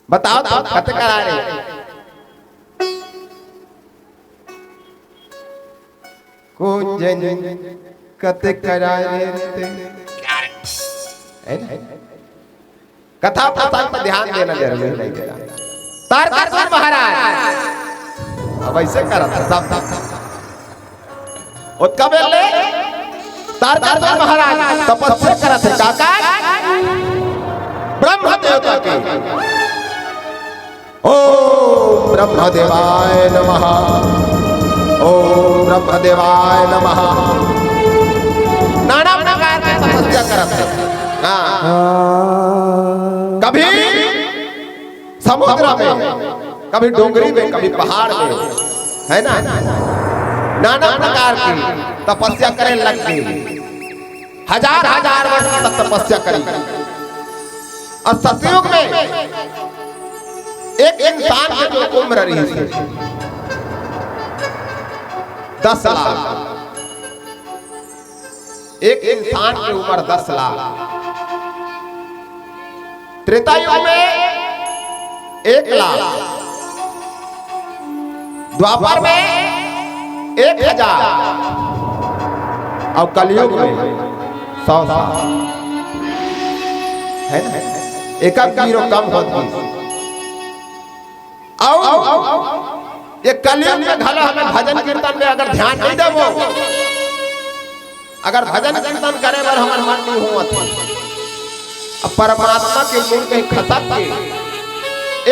बताओ तो, कते करा रहे? को जन कते करा रहे ते? है ना? कथा प्रसंग पर ध्यान देना जरूरी नहीं देना। तारकासुर महाराज अब ऐसे करत है, सब, सब, सब। ओतका बेर ले तारकासुर महाराज तपस्या करत हे। काका, ब्रह्म देवता के, ओम ब्रह्म देवाय नमः, ओम ब्रह्म देवाय नमः। नाना प्रकार के तपस्या करत हे। हाँ। कभी समुद्र में, कभी डोंगरी में, कभी पहाड़ में, है ना, नाना प्रकार की तपस्या करे लग गई। हजार हजार वर्ष तक तपस्या करी। और सतयुग में एक इंसान के जो उम्र रही थी दस लाख, एक इंसान की उम्र दस लाख। त्रेता युग में एक लाख, द्वापर में एक हजार और कलयुग में सौ साल। है ना? एक एक गिरो कम होत गिस। अउ ये कलयुग में घलो हमें भजन कीर्तन में अगर ध्यान नहीं देबो, अगर भजन कीर्तन करे बर हमर मन नहीं होवत हे, अब परमात्मा के गुण कहीं खसक के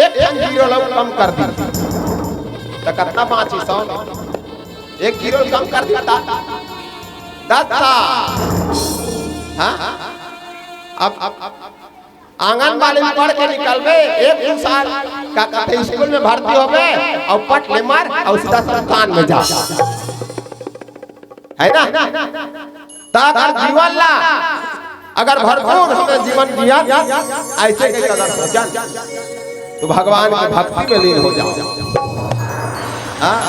एक ठन गिरो ला कम कर दी, त कतना बाँची? सौ। एक गिरो कम कर दी, त दस था। हाँ? अब, अब, अब, अब आंगनबाड़ी में पढ़ के निकलबे, एक दू साल का कथे स्कूल में भर्ती होबे, अउ पट ले मर, अउ सीधा शमशान में जा। है ना? त अगर जीवन ला, अगर भरपूर हमें जीवन जिया, ऐसे के अगर सोचन, तो भगवान की भक्ति में लीन हो जाओ। हाँ?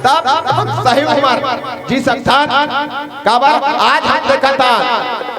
तब हम सही उम्र जी सकथन। काबर आज हम देखत हन,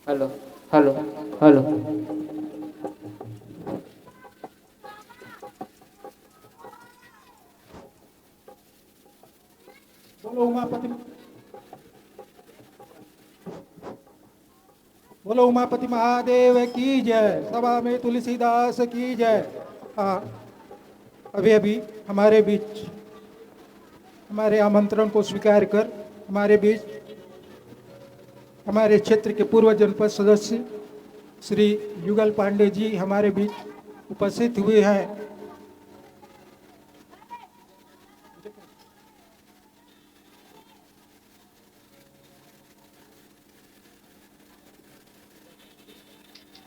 हेलो। Hello, hello. बोलो उमापति, बोलो उमापति महादेव की जय। सभा में तुलसीदास की जय। हाँ, अभी अभी हमारे बीच, हमारे आमंत्रण को स्वीकार कर हमारे बीच हमारे क्षेत्र के पूर्व जनपद सदस्य श्री युगल पांडे जी हमारे बीच उपस्थित हुए हैं।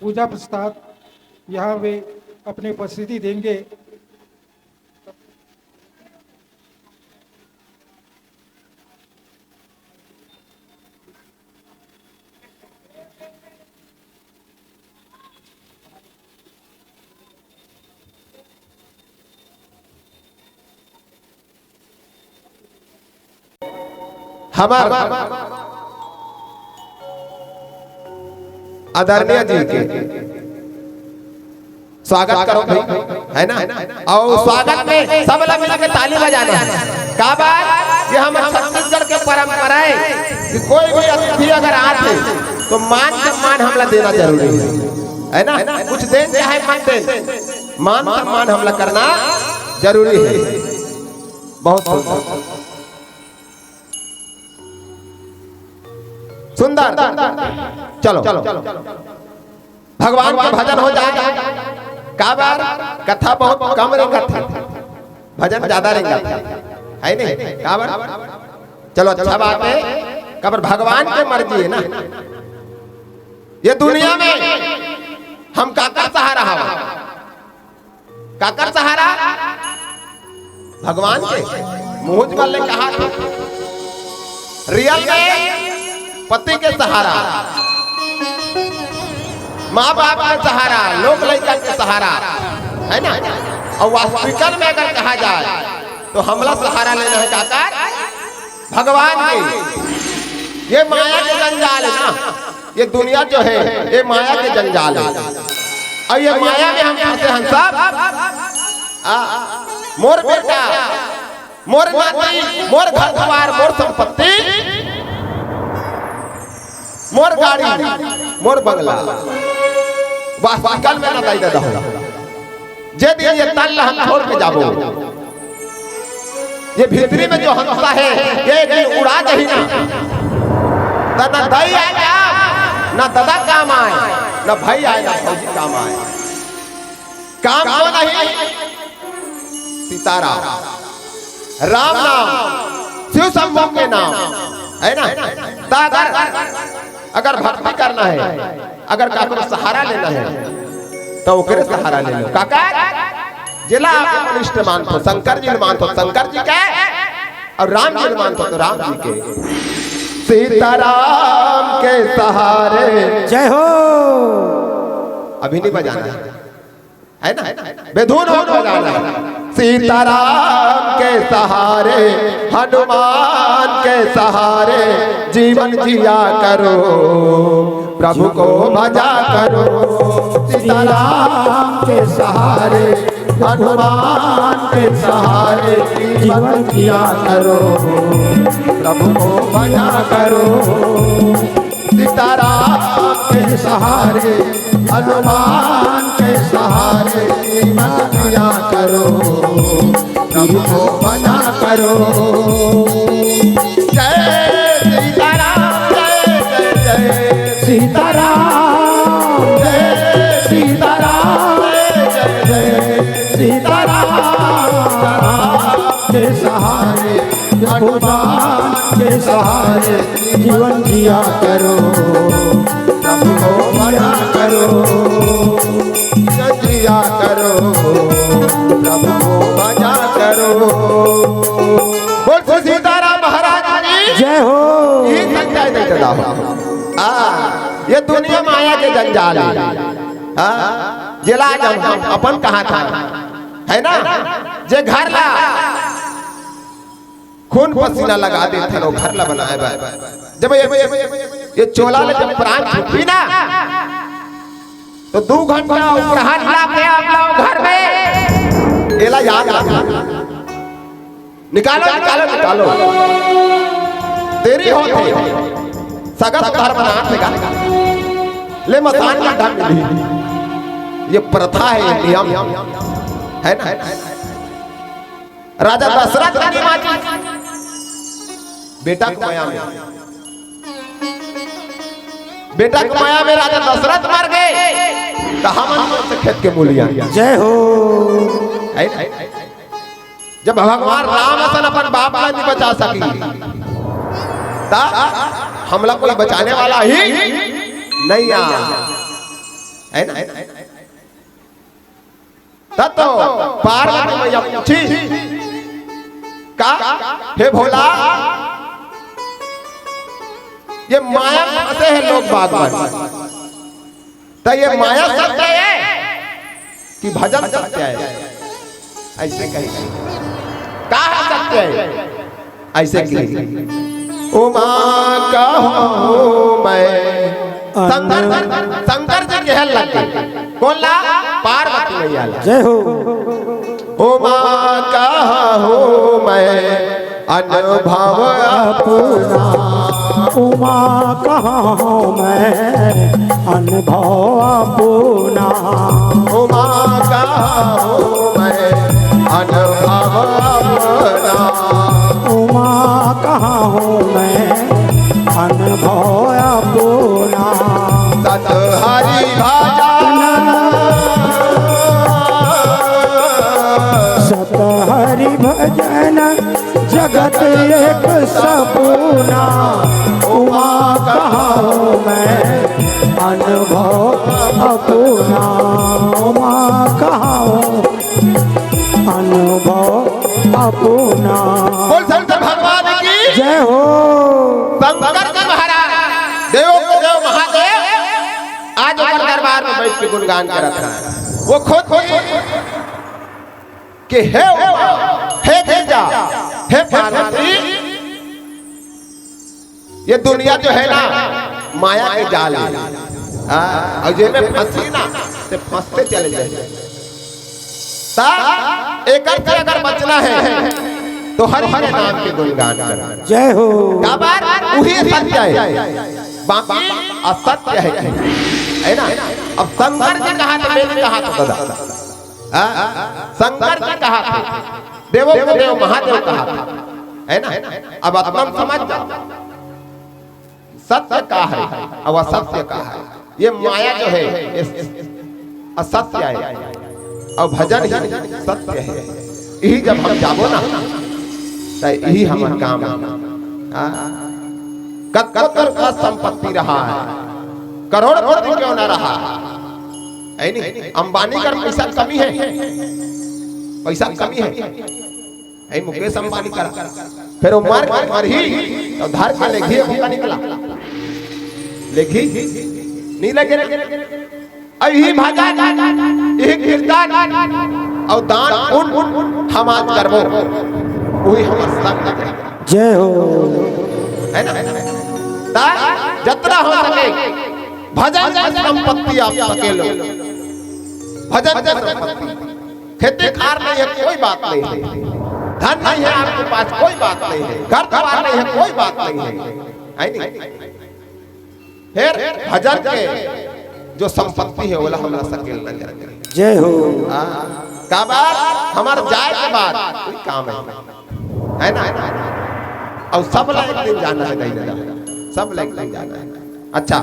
पूजा प्रसाद यहाँ वे अपनी उपस्थिति देंगे। हमर आदरणीय जी के स्वागत करो भाई, है ना? अउ स्वागत में सब ला मिलके ताली बजाना है। काबर ये हमर छत्तीसगढ़ के परंपरा है कि कोई भी अतिथि अगर आथे तो मान सम्मान हमला देना जरूरी है, है ना? कुछ देन चाहे मत देन, मान सम्मान हमला करना जरूरी है। बहुत सुंदर। सुंदर। चलो, भगवान के भजन हो जाए। काबर कथा बहुत कम रेंगत हे, भजन ज्यादा रेंगत हे, है नहीं? काबर? चलो, अच्छा बात है, काबर भगवान के मर्जी है ना। ये दुनिया में हम काकर सहारा हवा? काकर सहारा? भगवान के। मुहुज वाले कहा था, रियल में पति के सहारा, माँ बाप के सहारा, लोग लइका के सहारा, है ना? अउ वास्तविकल में अगर कहा जाए तो हमला सहारा लेना है काकर? भगवान के। ये माया के जंजाल है ना, ये दुनिया जो है, ये माया के जंजाल है। अउ ये माया में हम फंसे हन सब। आ, मोर बेटा, मोर नाती, मोर घर दुवार, मोर संपत्ति, मोर गाड़ी, मोर बंगला, वास्तविकल में ना दाई ददा हो। जे दिन ये तन ला हम छोड़ के जाबो, ये भीतरी में जो हंसा है, ये एक दिन उड़ा जाही ना, त ना दाई आए काम, ना ददा काम आए, ना भाई आए, ना भौजी काम आए। काम कौन आही? सीताराम, राम नाम, शिव शंभू के नाम, है ना? त अगर अगर भक्ति करना है, अगर काकरो सहारा लेना है, तो ओकरे सहारा ले लो। काकर? जेला आप अपन इष्ट मानथो, शंकर जी ल मानथो, शंकर जी के, अउ राम जी ल मानथो, तो राम जी के। सीताराम के सहारे। जय हो। अभी नहीं बजाना है। है ना? बेधुन हो बजाना। सीताराम के सहारे, हनुमान के सहारे जीवन जिया करो, प्रभु को भजा करो। सीताराम के सहारे, हनुमान के सहारे जीवन जिया करो, प्रभु को भजा करो। सीताराम के सहारे, हनुमान के सहारे जीवन जिया करो, प्रभु को भजा करो। जय सीताराम, जय जय जय सीताराम, जय सीताराम, जय जय जय सीताराम। के सहारे, हनुमान के सहारे जीवन जिया करो, प्रभु को भजा करो, जिया करो, प्रभु को भजा करो। बोल श्री सीताराम महाराज की जय हो। ये संजय नहीं चला हो। हाँ, ये दुनिया माया के जंजाल है। हाँ, जेला आज हम अपन कहा था, है ना, जे घर ला खून पसीना लगा देथन, वो घर ला बनाए बर। जब ये, ये चोला ले जब प्राण छूटही ना, तो दू घंटा उपरांत लाके आप लोग घर में एला याद रखो। निकालो, निकालो, निकालो। देरी होत हे। सगा सुधार मना थे का। ले मसान का ढंग मिली। ये प्रथा है, ये नियम है ना। राजा दशरथ के नियम आज बेटा के मया में, बेटा के मया में राजा दशरथ मर गे, त हमन कोन से खेत के मूलिया? जय हो। है ना? जब भगवान राम असन अपन बाप ला नहीं बचा सकी, त हमला कोई बचाने वाला ही नहीं आ, है ना? तब तो पार्वती मैया पूछी, का, हे भोला, ये माया में फंसे हैं लोग बाग मन, त ये माया सत्य है कि भजन सत्य है? ऐसे कही, का है सत्य है? ऐसे कही, उमा कहूँ मैं। शंकर, शंकर जी कहे लगे, कोन ला? पार्वती मैया ला। जय हो। उमा कहूँ मैं अनुभव अपना। उमा कहूँ मैं अनुभव अपना। उमा कहूँ मैं अनुभव अपना। उमा कहूँ मैं अनुभव अपना। सत हरि भजन। सत हरि भजन जगत एक सपूना। उमा कहूँ मैं अनुभव अपना। उमा कहूँ अनुभव अपना। बोल शंकर भगवान की। जय हो। शंकर जी महाराज, देव के देव महादेव, आज ओकर दरबार में बैठ के गुणगान करत हे। वो खुद भी कि हे उमा, हे गिरजा, हे पार्वती, ये दुनिया जो है ना, माया के जाल है। हाँ, अउ जेमे फंसी ना, ते फंसते चले जाए। ता एकर से अगर बचना है, तो हरि के नाम के गुणगान कर। जय हो। काबर? उही सत्य है, बाकी असत्य है, है ना? अब शंकर जी कहा थे, मैं नहीं कहा था दादा। हाँ? शंकर जी कहा थे, देवों के देव महादेव कहा थे, है ना? अब अतना समझ जाओ, सत्य का है अउ असत्य का है। ये माया जो है, ये असत्य है अउ भजन ही सत्य है। यही जब हम जाबो ना, त यही हमर काम है। हाँ? कतको तोर का संपत्ति रहा है, करोड़पति क्यों ना रहा, है नहीं? अंबानी कर पैसा कमी है, पैसा कमी है, है मुकेश अंबानी करा। फिर वो मर, मरही, तो धर के लेगही, भूखा निकला, लेगही, नहीं लेगे। अउ यही भजन, यही कीर्तन, अउ दान पुण्य हम आज करबो, वही हमर संग है। जय हो। है ना? ता जतना हो सके, भजन के संपत्ति आप सकेलो। भजन के संपत्ति। खेती खार नहीं है, कोई बात नहीं है। धन नहीं है आपके पास, कोई बात नहीं है। घर द्वार नहीं है, कोई बात नहीं है। है नहीं? फिर भजन के जो संपत्ति है, ओला हमला सकेल न जाए। जय हो। हाँ, काबर हमर जाए के बाद कोई काम है, है ना? अउ सब ला एक दिन जाना है, नहीं दादा, सब ला एक दिन जाना है। अच्छा,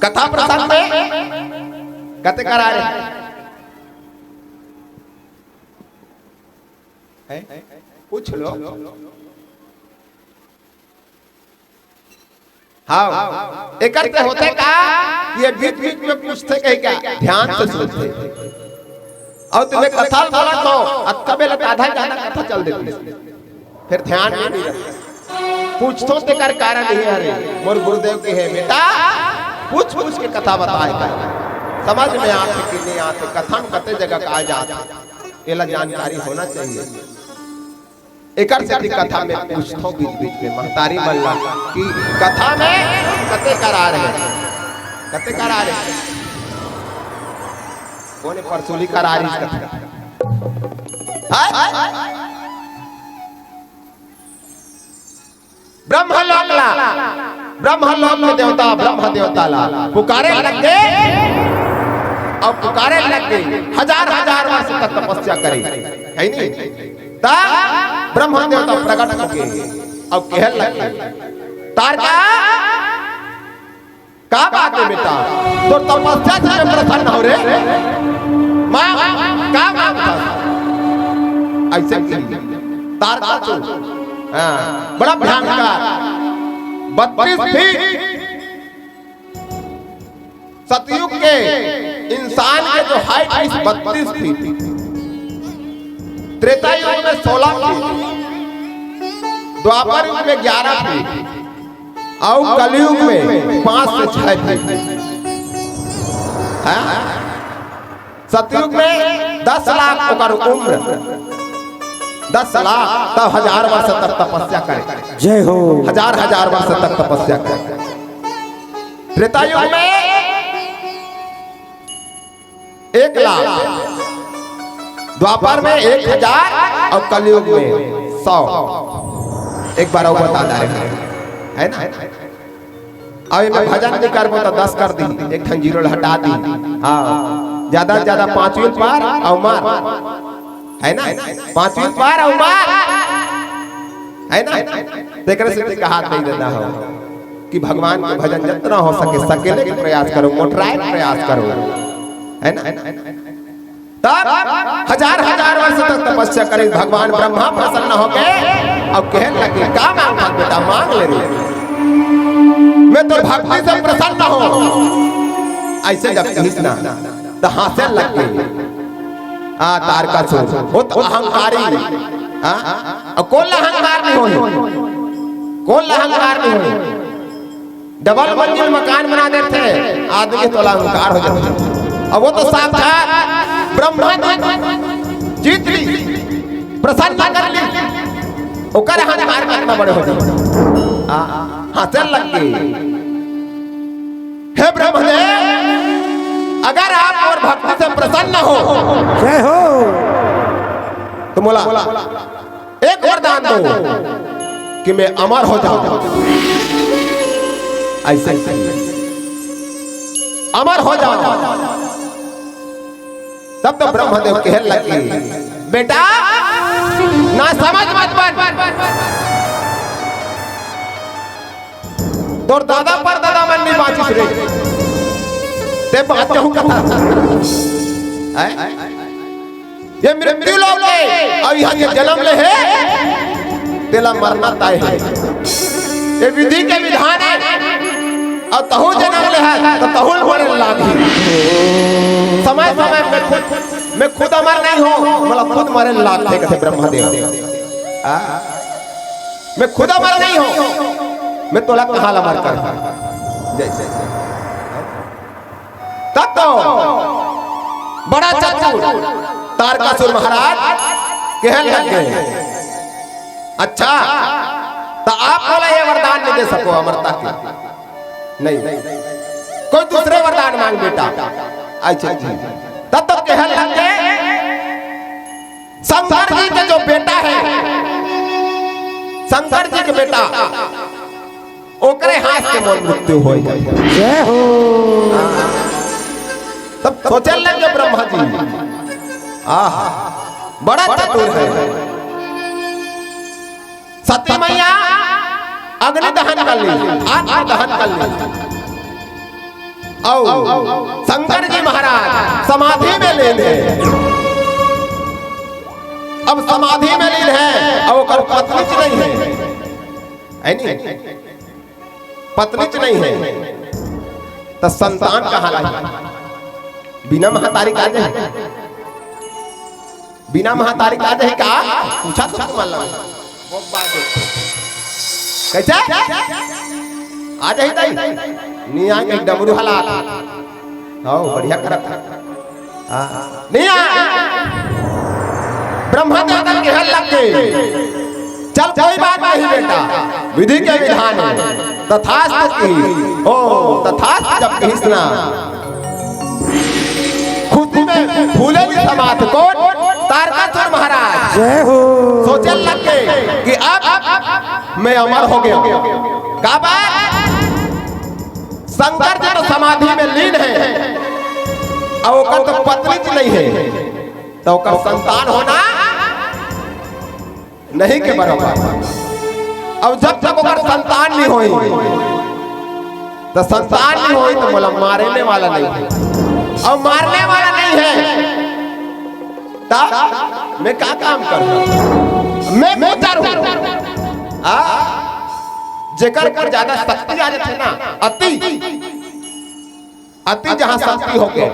कथा प्रसंग में कते करा रहे हैं? पूछ लो। हाँ, एकर से होथे का, ये बीच-बीच में पूछथे कहे का, ध्यान से सुनथे। अउ तुम्हें कथा बोला तो, अतका बेला आधा घंटा कथा चल देथे, फिर ध्यान में नहीं रहथे। पूछथों तेकर कारण नहीं है रे, मोर गुरुदेव कहे, बेटा, पूछ-पूछ के कथा बताए कर, समझ में आथे कि नहीं आथे, कथा में कते जगह का आ जाथे, एला जानकारी होना चाहिए। एकर सेती कथा में पूछथों बीच-बीच में महतारी मन ला कि कथा में कते करा रहे, कते करा रहे। कोने परसुली करा रही इसका? हाँ? ब्रह्मलोक ला, ब्रह्मलोक में देवता, ब्रह्म देवता ला पुकारे लग गे, अउ पुकारे लग गे, हजार हजार वर्ष तक तपस्या करे, हे नहीं? ता ब्रह्म देवता प्रकट हो गे, अउ कहे लग गे, तारका, का बात हे बेटा, तोर तपस्या से मैं प्रसन्न हों रे, मांग, का मांगथस? अइसे कहि तारकासुर, हाँ, बड़ा भयंकर, बत्तीस फीट, सतयुग के इंसान के जो height हे बत्तीस फीट, त्रेता युग में सोलह फीट, द्वापर युग में ग्यारह फीट, अउ कलयुग में पांच से छह फीट। हाँ? सतयुग में दस लाख ओकर उम्र, दस लाख, तब हजार वर्ष तक तपस्या करे, जय हो। हजार हजार वर्ष तक तपस्या करे। त्रेता युग में एक लाख, द्वापर में एक हजार अउ कलयुग में सौ। एक बार अउ बता दे रहे हैं, हे ना? अउ एमे भजन नहीं करबो त दस कर दी, एक ठन जीरो ल हटा दी। हाँ, ज्यादा से ज्यादा पांचवीं पार अउ मार, हे ना? पांचवीं पार अउ मार, हे ना? तेकरे से ते कहा नहीं देता हो कि भगवान के भजन जितना हो सके, सकेले के प्रयास करो, मोटराए के प्रयास करो, हे ना? तब हजार हजार वर्ष तक तपस्या करे, भगवान ब्रह्मा प्रसन्न होके अउ कहे लगे, "का मांगथस बेटा, मांग ले रे, मैं तोर भक्ति से प्रसन्न हों।" अइसे जब कहिस ना, त हांसे लग गे। आ, तारकासुर, ओ तो अहंकारी, हाँ? अउ कोन ला अहंकार नहीं होही? कोन ला अहंकार नहीं होही? डबल मंजिल मकान बना देथे, आदमी तोला अहंकार हो जाथे। अब वो तो साक्षात ब्रह्मा जी जीत ली, प्रसन्न कर ली, ओकर अहंकार कितना बड़े हो जाथे। हाँ, हांसे लग गे। हे ब्रह्मदेव, अगर आप मोर भक्ति से प्रसन्न हो, जय हो। तो बोला, एक वरदान दो कि मैं अमर हो जाऊं। अइसे अमर हो जाऊं। तब तो ब्रह्मदेव कहे लगे, "बेटा, नासमझ मत बन। तोर दादा परदादा मन नहीं बांचिस रे, ते बांचहू कथा।" हैं? ये मृत्यु लोक हे, अउ इहां जे जनम ले हे, तेला मरना तय हे। ये विधि के विधान हे, अउ तहू जनम ले हे, त तहू ल मरे लागही। समय समय में खुद, मैं खुद अमर नहीं हों, मोला खुद मरे लागथे, कथे ब्रह्मदेव। आ? मैं खुद अमर नहीं हों, मैं तोला कहां ल अमर कर? जय जय। तब तो बड़ा चतुर तारकासुर महाराज कहे लग गे, "अच्छा, त आप मोला ये वरदान नहीं दे सको अमरता के?" "नहीं।" "कोई दूसरे वरदान मांग बेटा।" "अच्छा जी।" तब तो कहे लग गे, "शंकर जी के जो बेटा हे, शंकर जी के बेटा, ओकरे हाथ से मोर मृत्यु होय।" जय हो। तब सोचे लगे ब्रह्मा जी, आह, बड़ा चतुर हे। सती मैया अग्नि दहन कर ली, आत्म दहन कर ली, अउ शंकर जी महाराज समाधि में लीन हे। अब समाधि में लीन हे, अउ ओकर पत्नी च नहीं हे, हे नहीं? पत्नी च नहीं हे, त संतान कहां लाही? बिना महतारी का जाही? बिना महतारी का जाही का? पूछा तो तुम लगा। कइसे? आ जाही तई? नहीं आय कहि डमरू हला। हव, बढ़िया करत हे। हाँ, नहीं आय। ब्रह्मा देवता कहे लग गे, "चल, कोई बात नहीं बेटा, विधि के विधान हे, तथास्तु" कहिस। ओ, तथास्तु जब कहिस ना, खुशी में फूले जी समाज कोन? तारकासुर महाराज। जय हो। सोचे लग गे कि अब मैं अमर हो गया। का बात? शंकर जी तो समाधि में लीन हे, अउ ओकर तो पत्नी जी नहीं हे, त ओकर संतान होना नहीं के बराबर। अउ जब तक ओकर संतान नहीं होही, त संतान नहीं होही, त मोला मारने वाला नहीं हे, अउ मारने वाला नहीं हे, त मैं का काम करूं? मैं गुजर हूं। आ, जेकर ऊपर ज्यादा शक्ति आ जाथे ना, अति, अति जहां शक्ति होगे,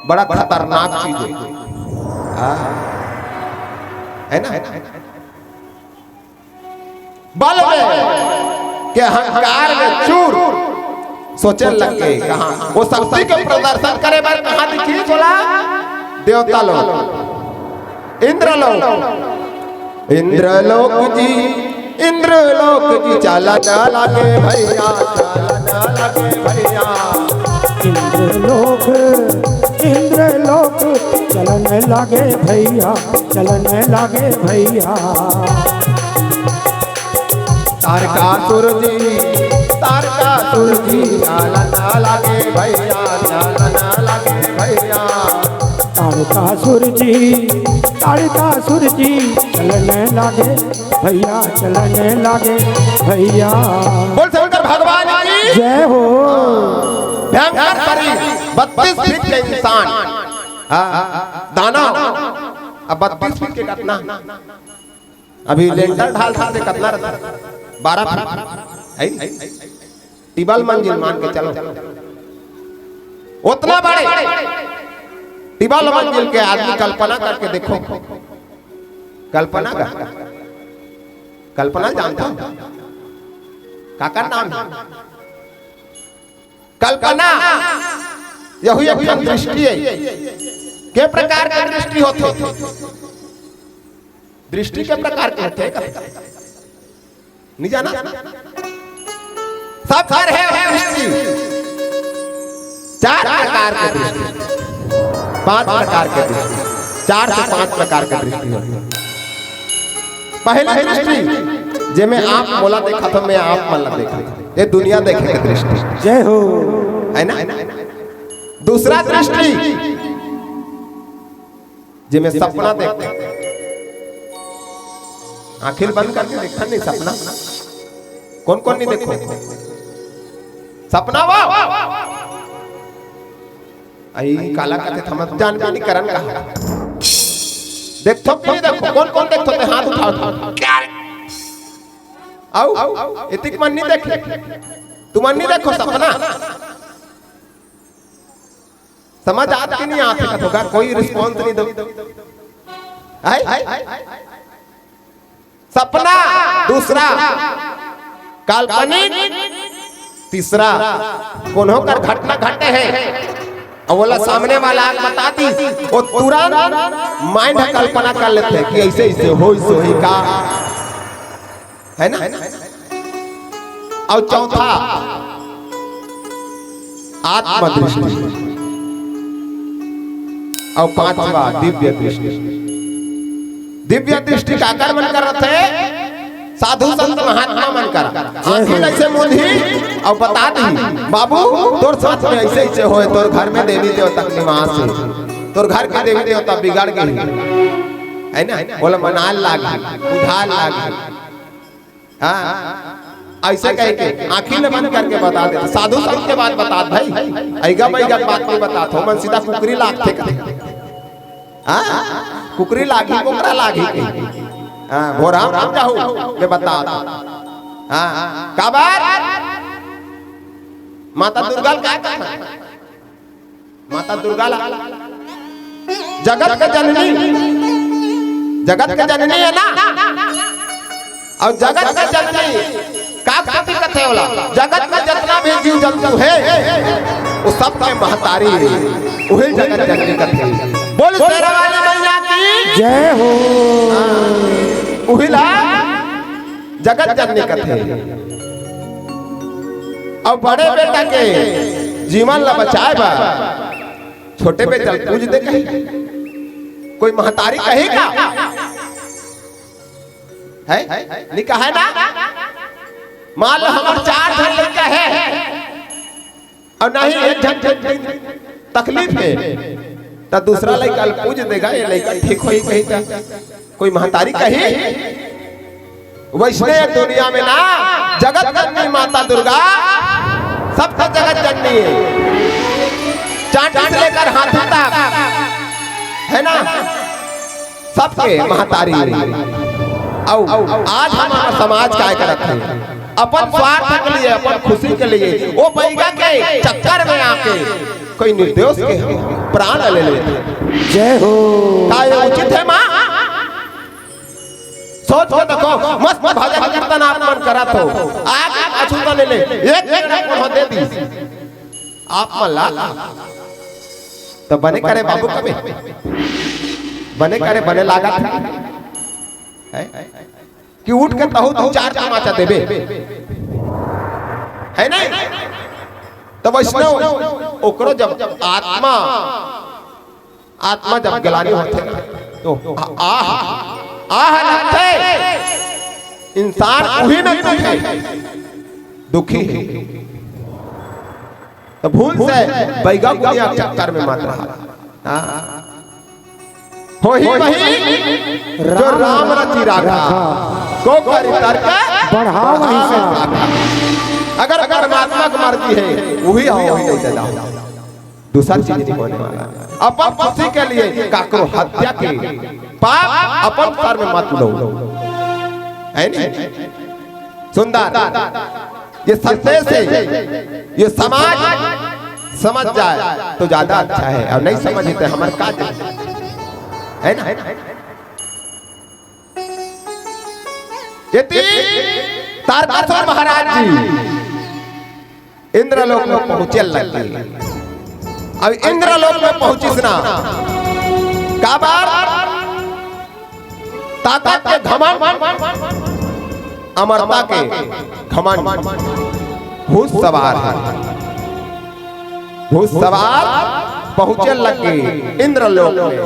बड़ा खतरनाक चीज हे। हाँ। हे ना? बल में के अहंकार में चूर। सोचे लग गे, कहां वो शक्ति के प्रदर्शन करे बर कहां दिखिस ओला? देवता लोक, इंद्रलोक। इंद्रलोक जी, इंद्रलोक जी, चलना लागे भैया, चलना लागे भैया। इंद्रलोक, इंद्रलोक, चलन लागे भैया, चलन लागे भैया। तारकासुर जी, तारकासुर जी, चलना लागे भैया, चलना लागे भैया। तारकासुर जी, तारकासुर जी, चलन लागे भैया, चलन लागे भैया। बोल शंकर भगवान की जय हो। भयंकर शरीर, बत्तीस फीट के इंसान। हाँ, दानव। अब बत्तीस फीट के कतना? अभी लेंटर ढाल सकते, कतना रहता? बारह फीट। है? टिबल मंजिल मान के चलो। उतना बड़े टिबल मंजिल के आदमी कल्पना करके देखो। कल्पना का, कल्पना जानता हो? काकर नाम हे? कल्पना, यहू एक ठन दृष्टि हे। के प्रकार के दृष्टि होथे? दृष्टि के प्रकार के होथे? नहीं जाना? सब घर हे दृष्टि। चार प्रकार के दृष्टि, पांच प्रकार के दृष्टि, चार से पांच प्रकार के दृष्टि होथे। पहली दृष्टि, जेमे आप मोला देखत हो, मैं आप मन ला देखत हो, ये दुनिया देखे के दृष्टि। जय हो। है ना? दूसरा दृष्टि, जेमे सपना देखथे। आंखी ल बंद करके देखथन नहीं सपना। कोन कोन नहीं देखो सपना? वो आई काला कथे, समझ जान के नहीं करन कहा। देखथो कि नहीं देखो? कोन कोन देखथो ते हाथ उठाओ, उठाओ। अउ एतिक मन नहीं देखे, तुमन नहीं देखो सपना। समझ आत कि नहीं आत हे कथो का? कोई रिस्पॉन्स नहीं दो। है? सपना दूसरा, काल्पनिक तीसरा। कोनो कर घटना घटे हे, अउ ओला सामने वाला आके बता दी, वो तुरंत माइंड ह कल्पना कर लेथे कि ऐसे ऐसे होइस होही का। है ना? अउ चौथा, आत्मदृष्टि। अउ पांचवा, दिव्य दृष्टि। दिव्य दृष्टि काकर मन कर रथे? साधु संत महात्मा मन कर। आंखी ल ऐसे मूंदही अउ बता दी, बाबू, तोर साथ में ऐसे ऐसे होय, तोर घर में देवी देवता के निवास हे, तोर घर के देवी देवता बिगड़ गे हे, है ना? ओला मनाल लागही, बुझाल लागही। हाँ, ऐसे कह के आंखी ल बंद करके बता देथे। साधु संत के बात बतात भाई, ऐगा बैगा के बात नहीं बतात हो, मन सीधा कुकरी लागथे कथे। हाँ, कुकरी लागही, बोकरा लागही कही। हाँ, भोरहा म जाहू, मैं बतात। हाँ, काबर? माता दुर्गा ल का कहा? माता दुर्गा ला, जगत के जननी, जगत के जननी हे ना? अउ जगत के जननी का खातिर कथे ओला? जगत में जतना भी जीव जंतु हे, वो सब के महतारी हे, उही जगत जननी कथे। बोल शेरा वाली मैया की जय हो। हाँ, उही ला जगत जननी कथे। अउ बड़े बेटा के जीवन ला बचाए बर छोटे बेटा ल पूज दे कही, कोई महतारी कही का? है? नहीं कहा है ना? मान लो हमर चार झन लइका है और नहीं एक झन के तकलीफ है, त दूसरा लइका ल पूज देगा, ये लइका ठीक होही कही त कोई महतारी कही? वैसने ये दुनिया में ना जगत जननी माता दुर्गा, सबके जगत जननी है। चांटी से लेकर हाथी तक, है ना, सबके महतारी है। अउ आज हमारा समाज काय करत है, अपन स्वार्थ के लिए, अपन खुशी के लिए वो बैगा के चक्कर में आके कोई निर्दोष के प्राण ले लेथे। जय हो। का ये उचित है माँ? सोच के देखो, मस्त भजन कीर्तन आप मन करत हो, आगे पाछू त ले ले, एक एक कोन हो दे दी आप मन ला, त बने करे बाबू कबे, बने करे, बने लागत है, है? कि उठ के तहू दू चार तमाचा देबे, है नहीं? त वैसने ओकरो जब आत्मा आत्मा जब ग्लानि होथे ना, तो आह, आह लगथे। इंसान उही में दुखी, दुखी है। त भूल से बैगा गुड़िया चक्कर में मत रहा। हाँ। होही वही जो राम रचि राखा, को करि तर्क बढ़ावहि साखा। अगर परमात्मा के मर्जी है, वही आओ, वही दे दे। दूसर चीज नहीं होने वाला। अपन खुशी के लिए काकरो हत्या के पाप अपन सर में मत लो, है नहीं? सुंदर, ये संदेश है, ये समाज समझ जाए तो ज्यादा अच्छा है, और नहीं समझे तो हमारे का जाए, है ना? ये तीन तारकेश्वर महाराज जी इंद्रलोक में पहुंचे लग गए। अब इंद्रलोक में पहुंचिस ना, काबर? ताकत के घमंड, अमरता के घमंड, भूत सवार है। भूत सवार पहुंचे लग गए इंद्रलोक में।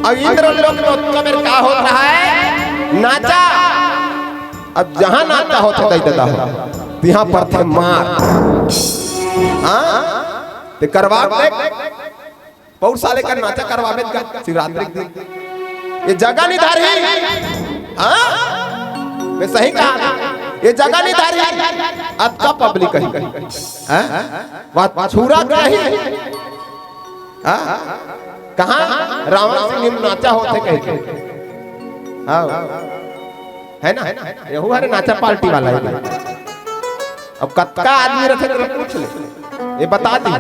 अब इंद्रलोक में उत्तम का होत रहा है? नाचा। अब जहां नाचा होत है, दई ददा हो, तिहां परथे मार। हाँ, ते करवा देख, पौर साले का नाचा करवावे का शिवरात्रि के दिन। ये जगह नहीं धारी। हाँ, मैं सही कहा, ये जगह नहीं धारी। अतका पब्लिक है, हाँ? बात छुरा के नहीं। हाँ? कहाँ रावण सिंह में नाचा होत है कहीं के? हाँ, है ना? यहू हरे नाचा पार्टी वाला है। अब कतका आदमी रथे, तेला पूछ ले, ये बता दी।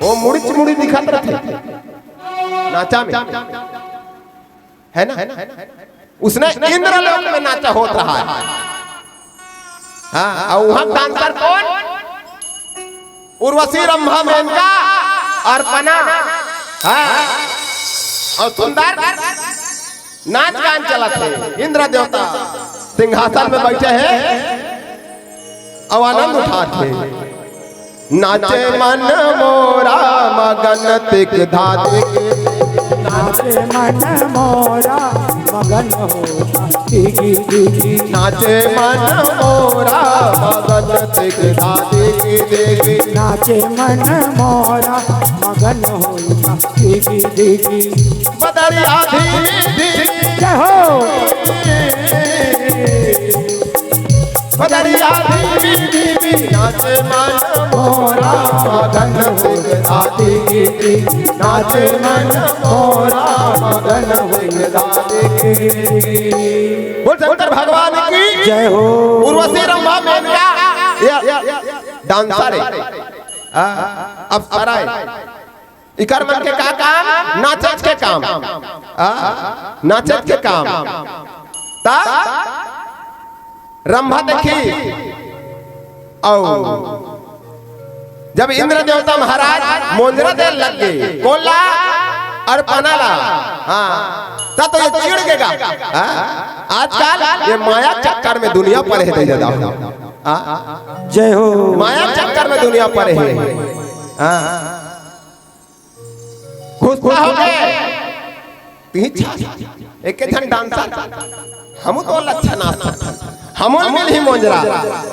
वो मुड़िच मुड़ी दिखत रथे नाचा में, है ना? उसने इंद्रलोक में नाचा होत रहा है। हाँ, और वहां डांसर कौन? उर्वशी, रंभा, मेनका, अर्पणा, हाँ, और सुंदर नाच गान चलत है। इंद्र देवता सिंहासन में बैठे हैं, अब आनंद उठात हे। नाचे मन मोरा मगन तिक धातिक। नाचे मन मोरा मगन हो तिगी तिगी। नाचे मन मोरा मगन तिक धातिक तिगी। नाचे मन मोरा मगन हो तिगी तिगी। बदरिया धीमी धीमी। जय हो। बदरिया धीमी धीमी नाचे मन मोरा मगन हुई दादी की। नाचे मन मोरा मगन हुई दादी की। बोल शंकर भगवान की जय हो। उर्वशी रंभा मेनका, ये डांसर है, हाँ, अप्सरा है। इकर मन के का काम? नाचत के काम। आ? नाचत के काम। ता रंभा देखी, अउ जब इंद्र देवता महाराज मोंजरा दे लग गए, कोला अर्पणा ला, हाँ, ता तो ये चिढ़ गेगा। हाँ? आजकल ये माया चक्कर में दुनिया परे है, दे दादा। हाँ? जय हो। माया चक्कर में दुनिया परे है। हाँ? गुस्सा हो गए। तिही छा, एक झन डांसर, हमू तो लच्छा नाच, हमू मिल ही मोंजरा,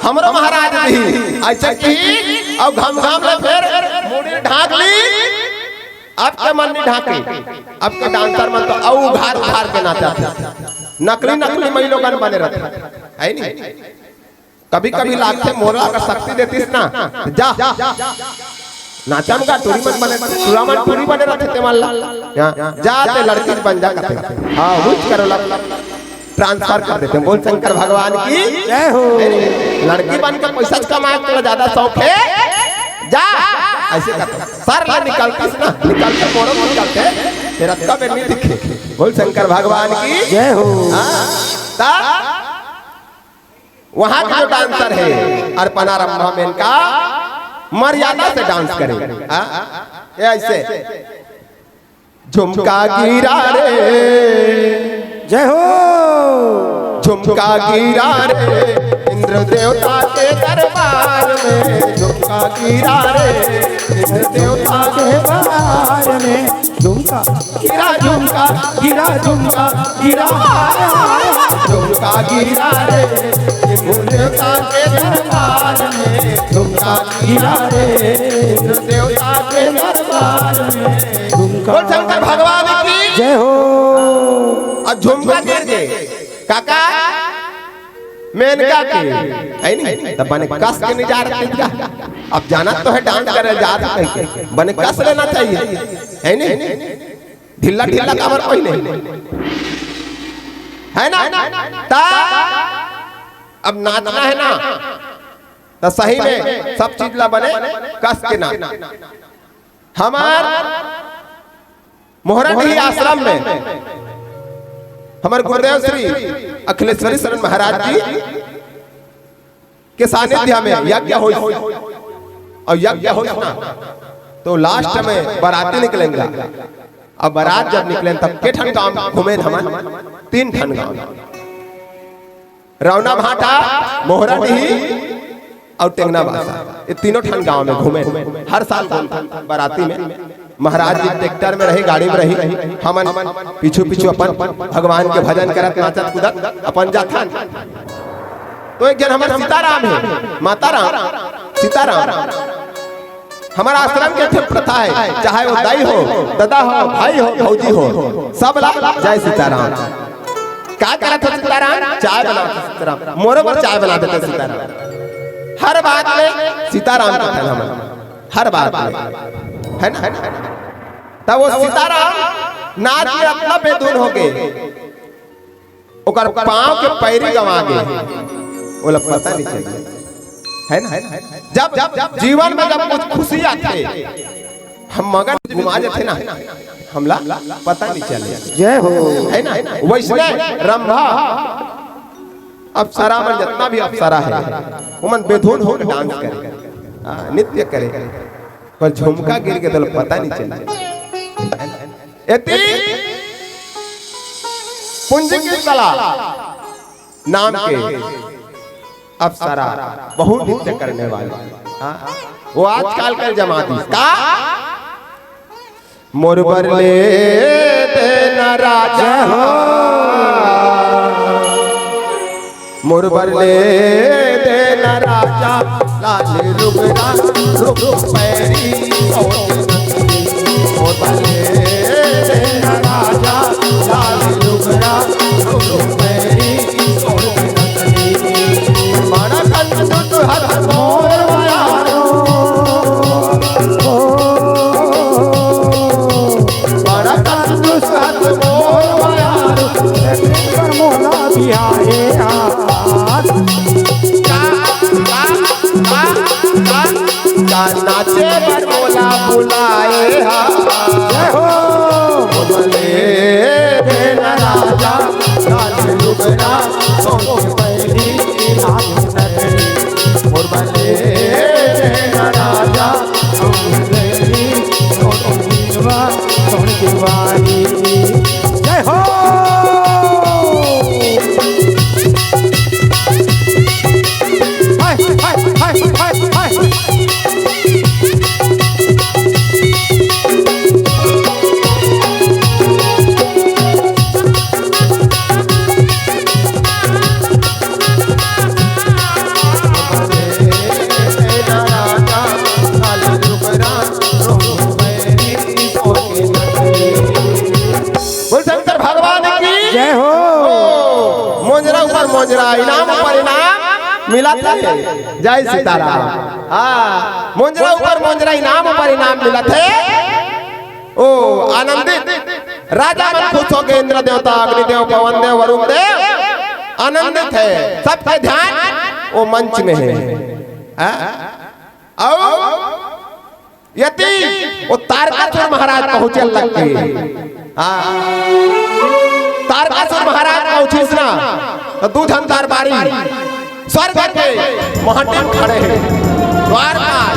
हमरो महाराज भी ऐसे की, अब घम घम ले फिर मुड़ी ढांक ली। अब के मन नहीं ढांकी, अब के डांसर मन तो अउ उघार उघार के नाचा, नकली नकली मई लोगन बने रहते, है नहीं? कभी कभी लागथे मोला अगर शक्ति देतिस ना, जा नाचम गा टूरी मन बने, टूरा मन टूरी बने रहथे ते मन ला। जा ते लड़की बन जा कथे। हाँ, उच करो ला ट्रांसफर कर देते। बोल शंकर भगवान की जय हो। लड़की बन के पैसा कमाए तो ज्यादा शौक है, जा ऐसे करते। सर ला निकलतिस ना, निकलते मोरो निकलते, तेरा कब नहीं दिखे। बोल शंकर भगवान की जय हो। हाँ, ता वहां के जो डांसर है, अर्पणा रंभा में इनका मर्यादा से डांस करे। हाँ? ये ऐसे झुमका गिरा रे, जय हो। झुमका गिरा रे इंद्र देवता के दरबार में, झुमका गिरा रे इंद्र देवता के दरबार में। झुमका गिरा, झुमका गिरा, झुमका गिरा, झुमका गिरा रे इंद्र देवता के दरबार में, झुमका गिरा रे इंद्र देवता के दरबार में। झुमका बोल शंकर भगवान की जय हो। अब झुमका गिर गए काका, मेनका के, है नहीं? तब बने कस के नहीं जा रहे थे क्या? अब जाना तो है डांस करे जा रहे हैं, बने कस लेना चाहिए, है नहीं? ढीला ढीला काबर कोई नहीं है ना? ता अब नाचना है ना, तो सही में सब चीज ला बने कस के ना। हमार मोहराडीह आश्रम में हमारे गुरुदेव श्री अखिलेश्वरी शरण महाराज जी के सानिध्य में यज्ञ हो, और यज्ञ हो ना तो लास्ट में बाराती निकलेंगे। अब बारात जब निकले तब के ठन गांव घूमे हमन? तीन ठन गांव, रौना भाटा, मोहराडीह और टेंगना बासा। ये तीनों ठन गांव में घूमे, हर साल घूमथन बाराती में। महाराज जी ट्रैक्टर में रही, गाड़ी में रही, हमन पीछू पीछू अपन भगवान के भजन करत नाचत कूदत अपन जाथन। तो एक जन हमर सीताराम है, माता राम, सीताराम। हमारा आश्रम के एक ठे प्रथा है, चाहे वो दाई हो, दादा हो, भाई हो, भौजी हो, सब ला जय सीताराम। का करत हो सीताराम? चाय बनात हो सीताराम, मोरो बर चाय बना देते सीताराम। हर बात में सीताराम कहथन हमन, हर बात में, है ना? तब वो सीताराम नाच में अतना बेधुन हो गए, ओकर पांव के पैरी गंवा गे, ओला पता नहीं चले, है ना? जब, जब जीवन में जब कुछ खुशी आथे, हम मगन घुमा जाथे ना, हमला पता नहीं चले, जय हो। है ना? वैसने रंभा अप्सरा मन, जितना भी अप्सरा है, ओमन बेधुन होके डांस करे, हाँ, नृत्य करे, पर झुमका गिर के तो पता नहीं चले। एती पुंजिकी कला नाम के अप्सरा, बहुत नृत्य करने वाली। हाँ, वो आजकल का जमा दी का मोर बर ले देना राजा हो, मोर बर ले देना राजा, लाल लुगरा रुख पैरी, मोर बर ले देना राजा, लाल लुगरा रुख पैरी, बड़ा कंजूस हथ मोर बयारो, बड़ा कंजूस हथ मोर बयारो, पर मोला बिहाए हाथ। का, का, का, का, का नाचे बर मोला बुलाए हा। जय हो। बोले देना राजा, लाल लुगरा, सोच पैरी, लाल नगरी। मोर बने देना राजा, सोच पैरी, सोच दीवा, सोच दीवारी। जय हो। हाय, हाय, हाय, हाय, हाय। मिलत हे। जय सीताराम। हाँ, मोंजरा ऊपर मोंजरा, इनाम ऊपर इनाम मिलत हे। ओ आनंदित, राजा मन खुश होके, इंद्र देवता, अग्निदेव, पवन देव, वरुण देव आनंदित हे। सबके ध्यान ओ मंच में हे। हाँ? अउ यति ओ तारकासुर महाराज पहुंचे लग गे। हाँ। तारकासुर महाराज पहुंचिस ना, त दू झन दरबारी स्वर्ग के महटिम खड़े हे, द्वारपाल।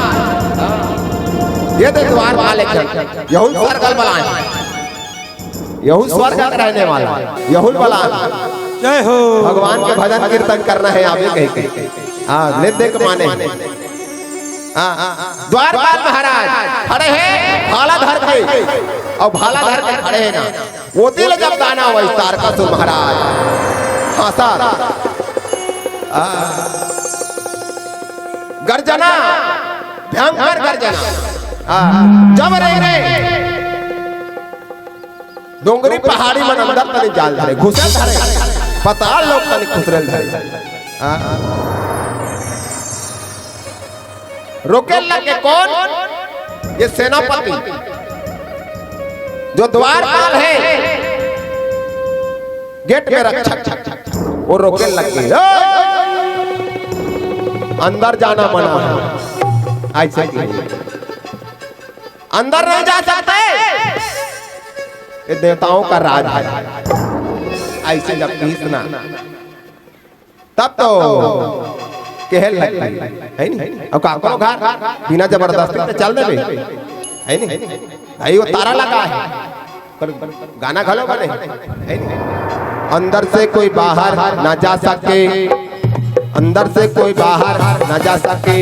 ये दे द्वारपाल एक झन, यहू स्वर्ग ल बलाए, यहू स्वर्ग के रहने वाला, यहू ल बलाए। जय हो। भगवान के भजन कीर्तन करना हे, आबे कहिके। हाँ, ले दे के माने। हाँ, द्वारपाल महाराज खड़े हे भाला धर के, अउ भाला धर के खड़े हे ना, ओती ले जब दाना वही तारकासुर महाराज हाँसत। आ, गर्जना, भयंकर गर्जना। आ, जब रे रे डोंगरी पहाड़ी मन अंदर तनी जाल धरे, घुसे धरे, पताल लोक तनी खुसरे धरे। हाँ। रोके लगे कौन? ये सेनापति, जो द्वारपाल हे, गेट में रक्षक, वो रोके लगे, "ए! अंदर जाना मना हे।" ऐसे की अंदर नहीं जा सकते, ये देवताओं का राज हे। ऐसे जब किहिस ना, तब तो कहे लग गे, हे नी? अउ काकरो घर बिना जबरदस्ती त चल देबे, हे नी? भाई, वो तारा लगा हे, पर गाना घलो बने, हे नी? अंदर से कोई बाहर ना जा सके, अंदर से कोई बाहर ना जा सके,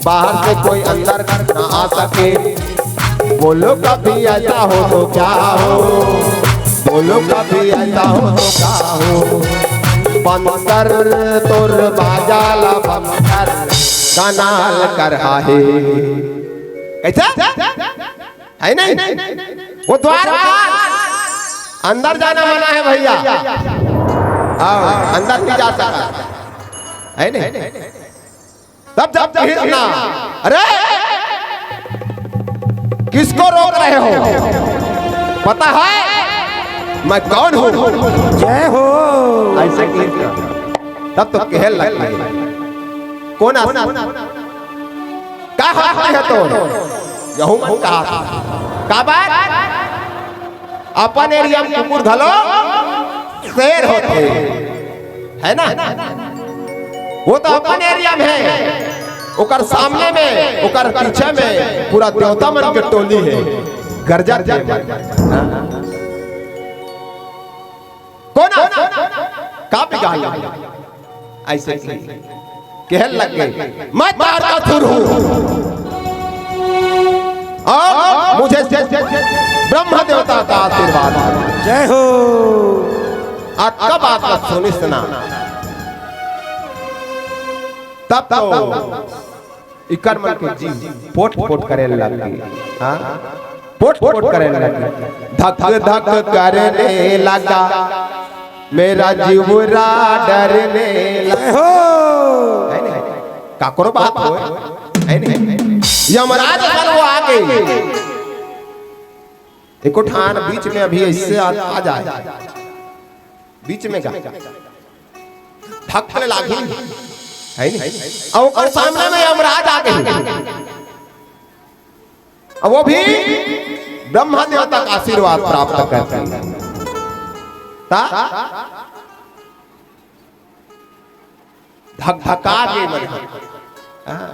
बाहर से कोई अंदर ना आ सके। बोलो कभी ऐसा हो तो क्या हो, बोलो कभी ऐसा हो तो क्या हो, बंदर तोर बाजा ला बंदर कनाल कर आहे। कैसा? हे नहीं? वो द्वारपाल, अंदर जाना मना हे भैया। हाँ, अंदर नहीं जा सकत, हे नहीं? तब जब किहिस ना, "अरे, किसको रोक रहे हो? पता है मैं कौन हूँ?" जय हो। ऐसे किहिस ना, तब तो कहे लग गे, "कौन आस-, का हक हे तोर?" यहू मन कहा, "का बात?" अपन एरिया में कुकुर घलो शेर होथे, हे ना? वो तो अपन एरिया में हे, ओकर सामने में, ओकर पीछे में पूरा देवता मन के टोली हे, गरजत हे। कौन आ-, का बिगाड़ लिया? ऐसे की कहे लग गे, "मैं तारकासुर हूँ और मुझे ब्रह्मा देवता का आशीर्वाद है।" जय हो। अतका बात ला सुनिस ना, तब तो इकर मन के जीव पोट पोट करे लग गे। हाँ, पोट पोट करे लग गे, धक धक करने लगा, मेरा जीवरा डरने लगा। हो। हे नहीं? काकरो बात हो, हे नहीं? यमराज अगर वो आ गे, एको ठान बीच में अभी ऐसे आ, आ जाए, बीच में का धक ले लागही, हे नहीं? अउ ओकर सामने में यमराज आ गे, अब वो भी ब्रह्मा देवता का आशीर्वाद प्राप्त करके ता धकधका के मन। हाँ।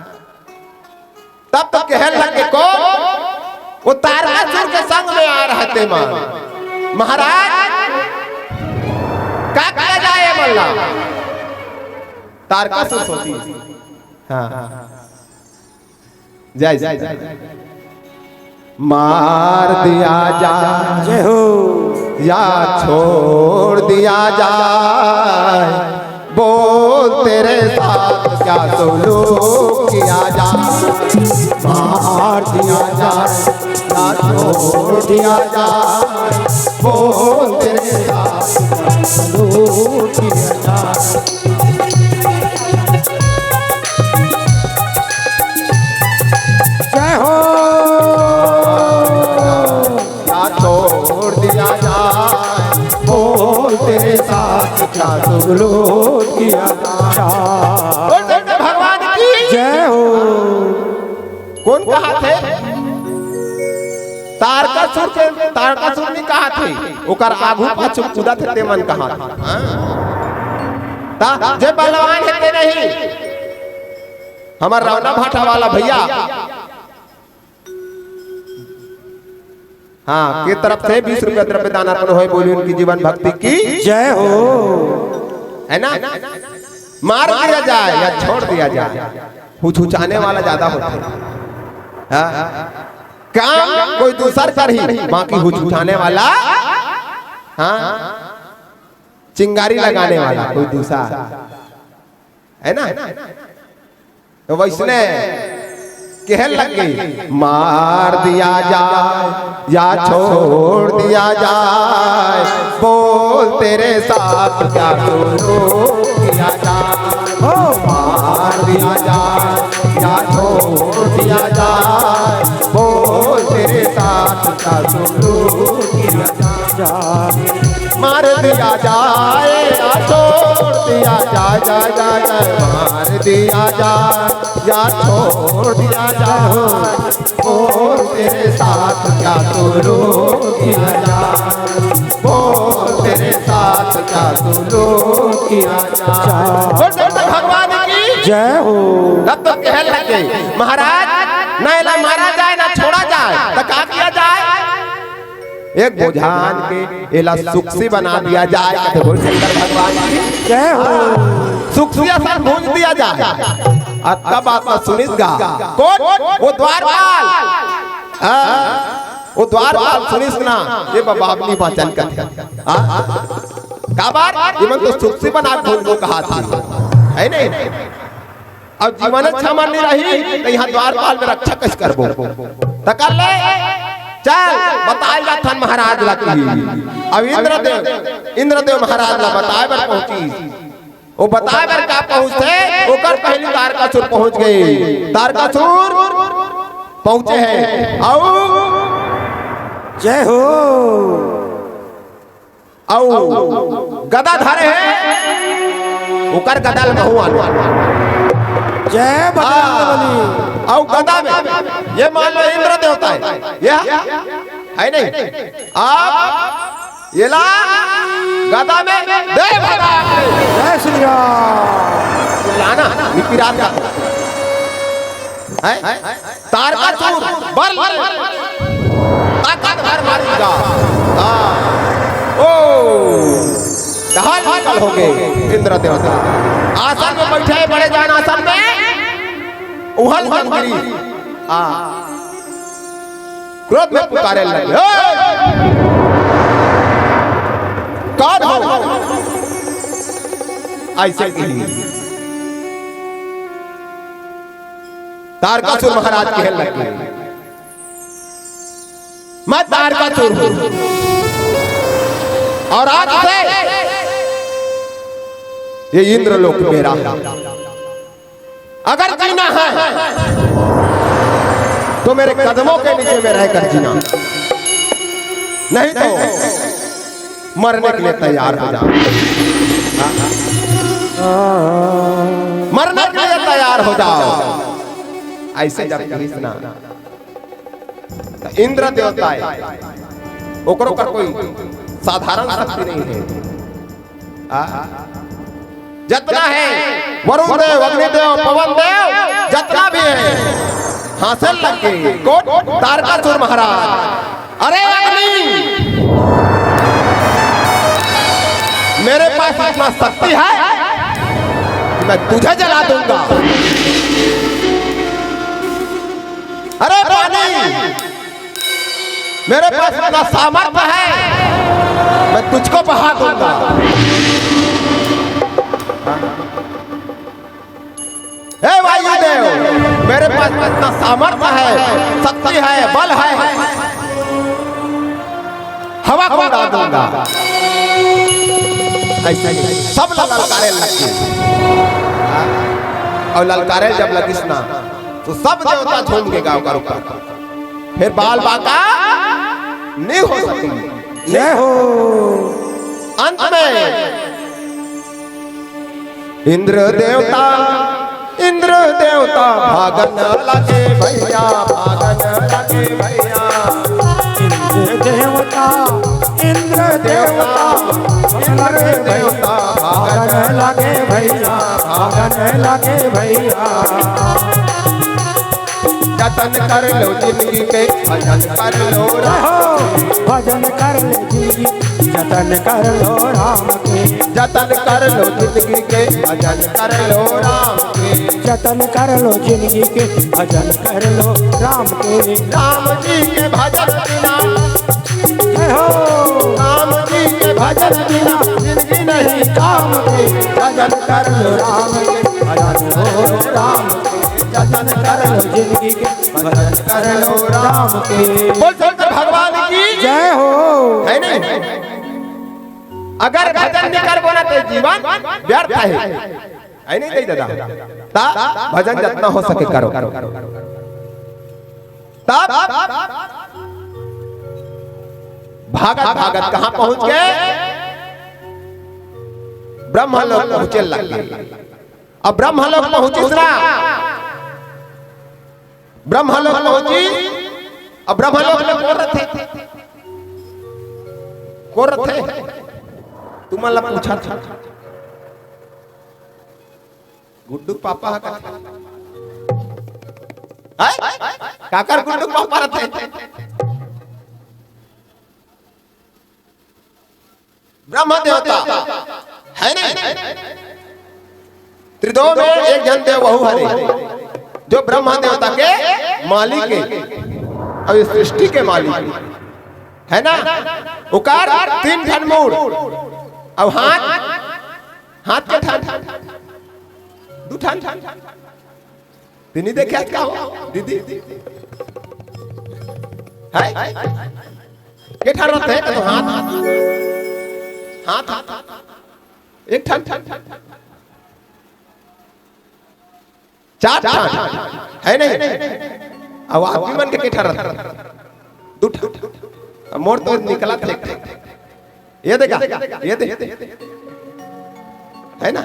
तब तो कहे लगे को, वो तारकासुर के संग में आ रहे ते मन, "महाराज, का किया जाए?" मल्ला तारकासुर सोची, हाँ, जय, जय, जय। मार दिया जाए, जय हो। या छोड़ दिया जाए, बोल तेरे साथ क्या सुलूक किया जाए। मार दिया जाए या छोड़ दिया जाए, बोल तेरे साथ क्या सुलूक किया जाए। लोकिया। बोल, बोल, भगवान की जय हो। कोन कहाथे? तारकासुर के, तारकासुर नइ कहाथे, ओकर आगू पाछू कूदथे ते मन कहाथे। हाँ? ता जे बलवान हे ते नहीं, हमर रौना भाटा वाला भैया, हाँ, के तरफ से बीस रुपया द्रव्य दान अर्पण होय, बोली उनकी जीवन भक्ति की जय हो। है ना? मार दिया जाए या छोड़ दिया जाए, हुचहुचाने वाला ज्यादा होथे। हाँ? काम कोई दूसर करही, बाकी हुचहुचाने वाला, हाँ, चिंगारी लगाने वाला कोई दूसर, है ना? तो वैसने कहे लगे, मार दिया जाए या छोड़ दिया जाए, बोल तेरे साथ क्या सुलूक किया जाए। हो, मार दिया जाए या छोड़ दिया जाए, बोल तेरे साथ क्या सुलूक किया जाए। मार दिया जाए या छोड़ दिया जाए, जाए, जाए, जाए, मार दिया जाए या छोड़ दिया जाए, बोल तेरे साथ क्या सुलूक किया जाए, बोल तेरे साथ क्या सुलूक किया जाए। बोल, बोल, भगवान की जय हो। तब तो कहे लगे, महाराज, ना एला मारा जाए, ना छोड़ा जाए, तो का किया जाए? एक बोझान के एला सुक्सी बना दिया जाए, कथे बोल शंकर भगवान की जय हो। सुक्सी असन भूंज दिया जाए। अतका बात ला सुनिस गा। कोन? वो द्वारपाल। हाँ, वो द्वारपाल सुनिस ना, ये बबाबली वचन कथे। हाँ? काबर? ये मन तो सुक्सी बना के भूंजबो कहाथे। है नहीं? अउ जीवन अच्छा मन नइ रही, त इहाँ द्वारपाल में रक्षा कइसे करबो? त कर ले, चल, बताए जाथन महाराज ला कही। अब इंद्रदेव, इंद्रदेव महाराज ला बताए बर पहुँचिस। वो बताए बर का पहुँचथे, ओकर पहिली तारकासुर पहुँच गे। तारकासुर पहुँचे हे, अउ जय हो। अउ गदा धरे हे, ओकर गदा ल महूँ आनहूँ। जय बजरंग बली। हाँ। अउ गदा में, ये मान लो इंद्र देवता हे, ये हे नहीं? आप येला गदा में दे भगवान। जय श्री राम। लाना, निपिरात का। हैं? तारकासुर, बल, ताकत भर मारूंगा। हाँ। ओ, ढाल निकल हो गए इंद्र देवता। आसन में बैठे हे, बड़े जान आसन में, उहल उहल गिरी। हाँ। क्रोध में पुकारे लगे, "ए! कौन हो?" ऐसे कही। तारकासुर महाराज कहे लगे, "मैं तारकासुर हूँ और आज से ये इंद्रलोक मेरा है। अगर जीना है तो मेरे कदमों के नीचे में रहकर जीना, नहीं तो मरने के लिए तैयार हो जाओ।" हाँ? मरने के लिए तैयार हो जाओ। ऐसे जब कृष्णा, त इंद्र देवता हे, ओकरो कर कोई साधारण शक्ति नहीं है। आ? जतना हे, वरुण देव, अग्नि देव, पवन देव, जतना भी हे, हाँसे लग गे। कोन? तारकासुर महाराज। "अरे अग्नि, मेरे पास इतना शक्ति है कि मैं तुझे जला दूंगा। अरे पानी, मेरे पास इतना सामर्थ्य है, मैं तुझको बहा दूंगा। हे वायुदेव, मेरे पास इतना सामर्थ्य है, शक्ति है, बल है, हवा को उड़ा दूंगा।" ऐसे ही सब ला ललकारे लग गे। अउ ललकारे जब लगिस ना, तो सब देवता झूम गे गा ओकर ऊपर। फिर बाल बांका नइ हो सके। जय हो। अंत में इंद्र देवता, इंद्र देवता, भागन लागे भैया, भागन लागे भैया। इंद्र देवता, इंद्र देवता, इंद्र देवता, भागन लागे भैया, भागन लागे भैया। जतन कर लो जिंदगी के, भजन कर लो राम। हो, भजन कर ले जिंदगी, जतन कर लो राम के। जतन कर लो जिंदगी के, भजन कर लो राम के। जतन कर लो जिंदगी के, भजन कर लो राम के। राम जी के भजन बिना, जय हो। राम जी के भजन बिना जिंदगी नहीं काम के। भजन कर लो राम के, भजन हो राम के। जतन कर लो जिंदगी के, भजन कर लो राम के। बोल शंकर भगवान की जय हो। है नहीं? अगर भजन नहीं करबो ना तो जीवन व्यर्थ है, है नहीं दादा? ता भजन जतना हो सके करो। तब भागत भागत कहाँ पहुंच गए? ब्रह्म लोक पहुंचे लग गए। अब ब्रह्म लोक पहुंचिस ना, ब्रह्म लोक पहुंचिस। अब ब्रह्म लोक में कोन रथे? कोन रथे? तुमन ला पूछत हंव। गुड्डू पापा ह कथे। हैं? काकर गुड्डू पापा रथे? ब्रह्मा देवता, है नहीं? त्रिदेव में एक झन देव वहू हरे, जो ब्रह्मा देवता के मालिक हे, अउ ये सृष्टि के मालिक हे, है ना? ओकर तीन ठन मुड़, अउ हाथ, हाथ के ठन, दू ठन। तें नइ देखे हस का हो, दीदी? हे? के ठन रथे? कतो हाथ, हाथ, हाथ, हाथ। एक ठन, चार ठन, हे नहीं? अउ आदमी मन के के ठन रथे? दू ठन। अब मोर तो निकलत हे। ये देखा, ये देख, है ना?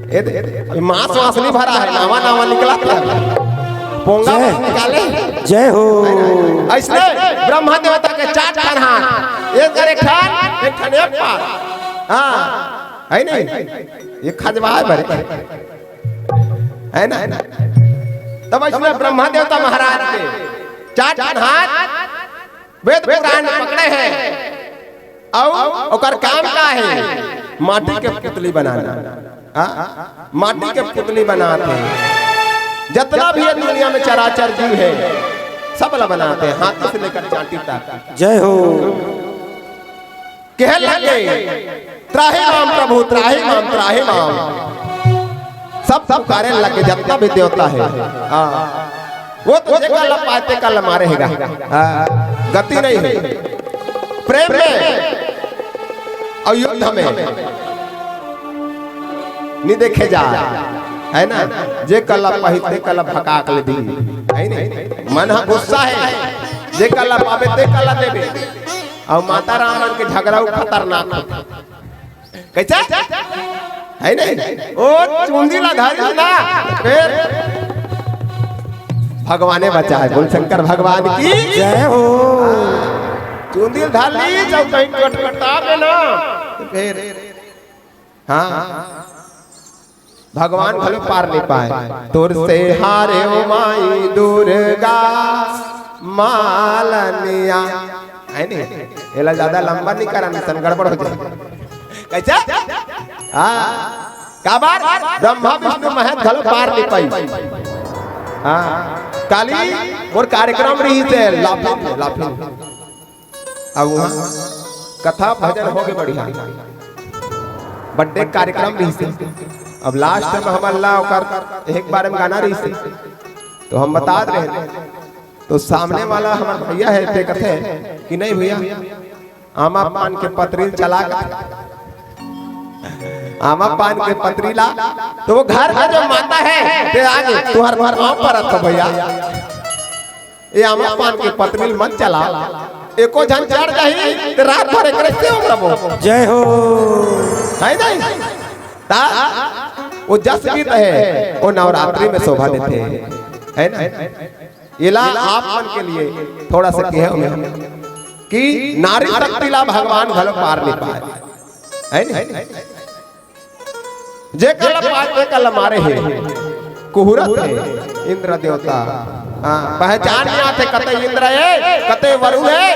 ये देख, ये मांस वास नहीं भरा है, नावा नावा निकलत हे। पोंगा जय। मांस निकाले। जय हो। अइसने ब्रह्मा देवता के चार ठन हाथ, एक कर एक ठन, एक ठन एक पार। हाँ, है नहीं? ये खजवाए बरे, है ना? तब अइसने ब्रह्मा देवता महाराज के चार ठन हाथ, वेद पुराण पकड़े हे, अउ ओकर काम का हे? माटी के पुतली बनाना। हाँ? माटी के पुतली बनात हे। जतना भी ये दुनिया में चराचर जीव हे, सब ला बनात हे, हाथी से लेकर चांटी तक। जय हो। कहे लगे, "त्राहि माम प्रभु, त्राहि माम, त्राहि माम।" सब पुकारे लगे, जतना भी देवता हे। हाँ। वो तो जेकर ला पाय तेकर ला मारे हे गा। हाँ। गति नहीं हे। प्रेम में अउ युद्ध में नइ देखे जा, है ना? जेकर ला पाही तेकर ला भकाक ले दी, है नहीं? मन ह गुस्सा हे, जेकर ला पाबे तेकर ला देबे। अउ माता राम मन के झगड़ा उ खतरनाक होथे। कइसे? है नहीं? ओ चुंदी ला धरिस ना, फेर भगवाने बचाए। बोल शंकर भगवान की जय हो। चुंदी ला धर लीस, जब कहीं कटकटाबे ना, तो फेर, हाँ, भगवान घलो पार नइ पाय। तोर से हारे ओ माई दुर्गा मालनिया। है नहीं? एला ज्यादा लंबा नइ करन, अइसन गड़बड़ हो जाय। कइसे? हाँ। काबर? ब्रह्मा विष्णु महेश घलो पार नइ पाइस। हाँ। काली मोर कार्यक्रम रहिस हे, लाफिंग, लाफिंग। अब उहाँ कथा भजन होगे बढ़िया, birthday कार्यक्रम रहिस हे। अब last में हमन ला ओकर एक बारे में गाना रहिस हे, तो हम बतात रहेन, तो सामने वाला हमर भैया हे, ते कथे कि नहीं भैया, आमा पान के पतरी ल चला के, आमा पान के पतरी ला, तो वो घर का जो माता हे, ते आगे, तुँहर घर पाँव परत हँव भैया। ए आमा पान के पतरी ल मत चला, एको झन चढ़ जाही, त रात भर एकरे सेवा करबो। जय हो। है नहीं? ता वो जस गीत हे, वो नवरात्रि में शोभा देथे, है ना? एला आप मन के लिए थोड़ा सा कहे हँव कि नारी शक्ति ला भगवान घलो पार नइ पाय, है ना? जेकर ला पाय, तेकर ला मारे हे, कुहरत हे इंद्र देवता। हाँ, पहचान नइ आथे, कते इंद्र हे, कते वरुण हे,